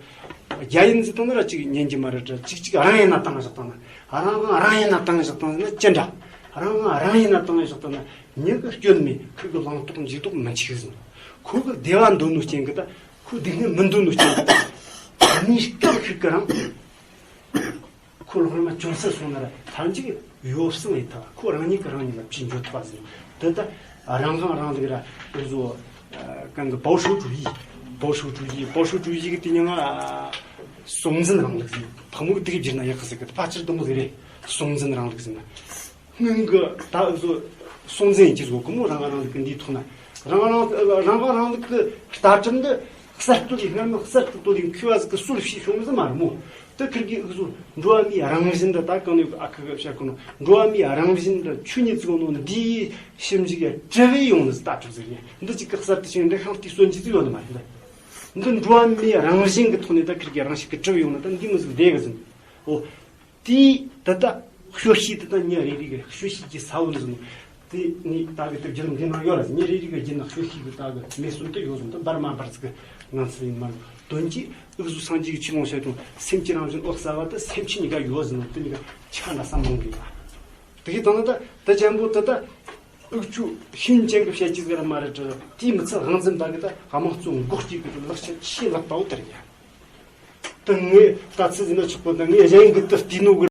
རྒྱ་ཡིན་ཟིན་བཏང་ན་ར་ཅིག་ཉན་གྱི་མ་རེད་དྲ། ཅིག་ཅིག་རང་ཡིན་ན་བཏང་བཞག་བཏང་ན། རང་དབང་རང་ཡིན་ན་བཏང་བཞག་བཏང་ན་ཅི་འདྲ། རང་དབང་རང་ཡིན་ན་བཏང་བཞག་བཏང་ན་མྱི་གི་སྐྱོན་མེད། ཁོ་གི་བླང་དོར་འཇུག་ལྡོག་མི་འཆུག་ཟིན། ཁོ་གི་བདེ་བ་འདོད་ནོ་རྐྱེན་གི་ད་ཁོ་སྡུག་བསྔལ་མི་འདོད་ནོ་རྐྱེན་གི་ད་གནས་སྐབས་ཤིག་གི་རང་ཁོ་སློབ་མ་ཅུང་ཟད་སོང་ན་ར་ཐམས་ཅད་ཡོ་བསྲང་ཡི་ཐ་ཁོ་རང་ཉིད་ཀྱི་རང་ཉིད་ལ་ཕྱིན་འཇོག་ཐུབ་པ་ཟིན། དེ་ད་རང་དབང་རང་ལུགས་ར་འུ་ཟོ་གང་གི་保守主义། 保守主义། 保守主义གི་དེ་ཉིད་ང་སྲུང་འཛིན་རིང་ལུགས་ཟིན། ཕག་མོ་གི་དེ་གི་བསྒྱུར་ན་ཡག་གི་ཟེར་གི་ཕལ་ཆེར་དུ་མོ་ཟིག་རེད། སྲུང་འཛིན་རིང་ལུགས་ཟིན་ན། སྔོན་གྱི་ད་བཟོ་སྲོང་བཙན་གྱི་བཟོ་གི་མོ་རང་དབང་རང་ལུགས་ཀྱི་འདིའི་ཐོག་ན་རང་དབང་རང་རང་དབང་རང་ལུགས་ཀྱི་ལྟ་གྲུབ་འདི་གསར་གཏོད་ལས་སྔར་མ་གསར་གཏོད་ལས་མཁས་པ་ཟིག་གི་སྲོལ་ཕྱིས་བྱུང་ཟིག་མ་རེད་མོ། དེ་ཁིར་གི་བཟོ་འགྲོ་བ་མིའི་རང་བཞིན་འདི་ད་གང་ནས་ཨ་ཁུ་གི་བཤད་གོ་ནོ་འགྲོ་བ་མིའི་རང་བཞིན་འདི་ཆོས་ཉིད་ཟིག་ནོ་འདིའི་ཞིབ་འཇུག་ཡ་དྲི་བས་ཡོང་ནི་ལྟ་གྲུབ་ཟིག་ཡིན། འདི་གཅིག་གི་གསར་དུ་བྱུང་འདི་ཤིང་རྟའི་སྲོལ་འབྱེད་ཟིག་ཡོད་ནི་མ་རེད། འདི་འགྲོ་བ་མིའི་རང་བཞིན་གི་ཐོག་ནས་ད་ཁིར་གི་རང་བཞིན་གི་དྲི་བས་ཡོང་ནི་ད་འདི་མོ་ཟིག་བསྡད་གི་ཟིན། འོ། དེས་ད་ལྟ་ཤོ་ཤི་དེ་དང་ཉ་རེ་རེ་གི་ཤོ་ཤི་གྱི་ས་བོན་ཟིན། དེ་ངས་ད་གི་དེབ་རྒྱུན་འདི་ནང་ཡོད་ལ་ཉ་རེ་རེ་གི་རྒྱུན་ནང་ཤོ་ཤི་གི་ད་གི་མེ་གསུམ་དུ་ཡོད་ཟིན། དུ་འབར་མ་འབར་ཟིག་གི་ངང་ཚུལ་ཡིན་མ་རུང་དོན་གྱིས་ཨུ་ཟུ་སངས་རྒྱས་ཀྱི་ཆོས་ལོངས་སྤྱོད་དང་སེམས་ཀྱི་རང་བཞིན་འོད་གསལ་བ་དུ་སེམས་ཅན་གཉིས་ཀ་ཡོད་ཟིན་ནོ་དེ་གཉིས་ཀ་ཆ་ན་བསམ་མང་གི་ཡ། དེ་གི་དང་ན་ད་ད་ཅན་པོ་ད་ད་ཨུ་ཆུ་ཤིན་ཅན་གི་བཤད་ཀྱི་ཟེར་མ་རེད་དྲ། དེའི་མི་ཚད་དབང་འཛིན་ད་གི་ད་དམངས་གཙོ་འགོག་བྱེད་གི་ལག་ཆ་ཆེས་ལག་པའོ་དེར་ཡ། ད་ངས་ད་ཚིག་ཟིན་ན་ཆོག་པོ་ད་ངས་གཞན་གི་ད་བལྟས་ནོ་གི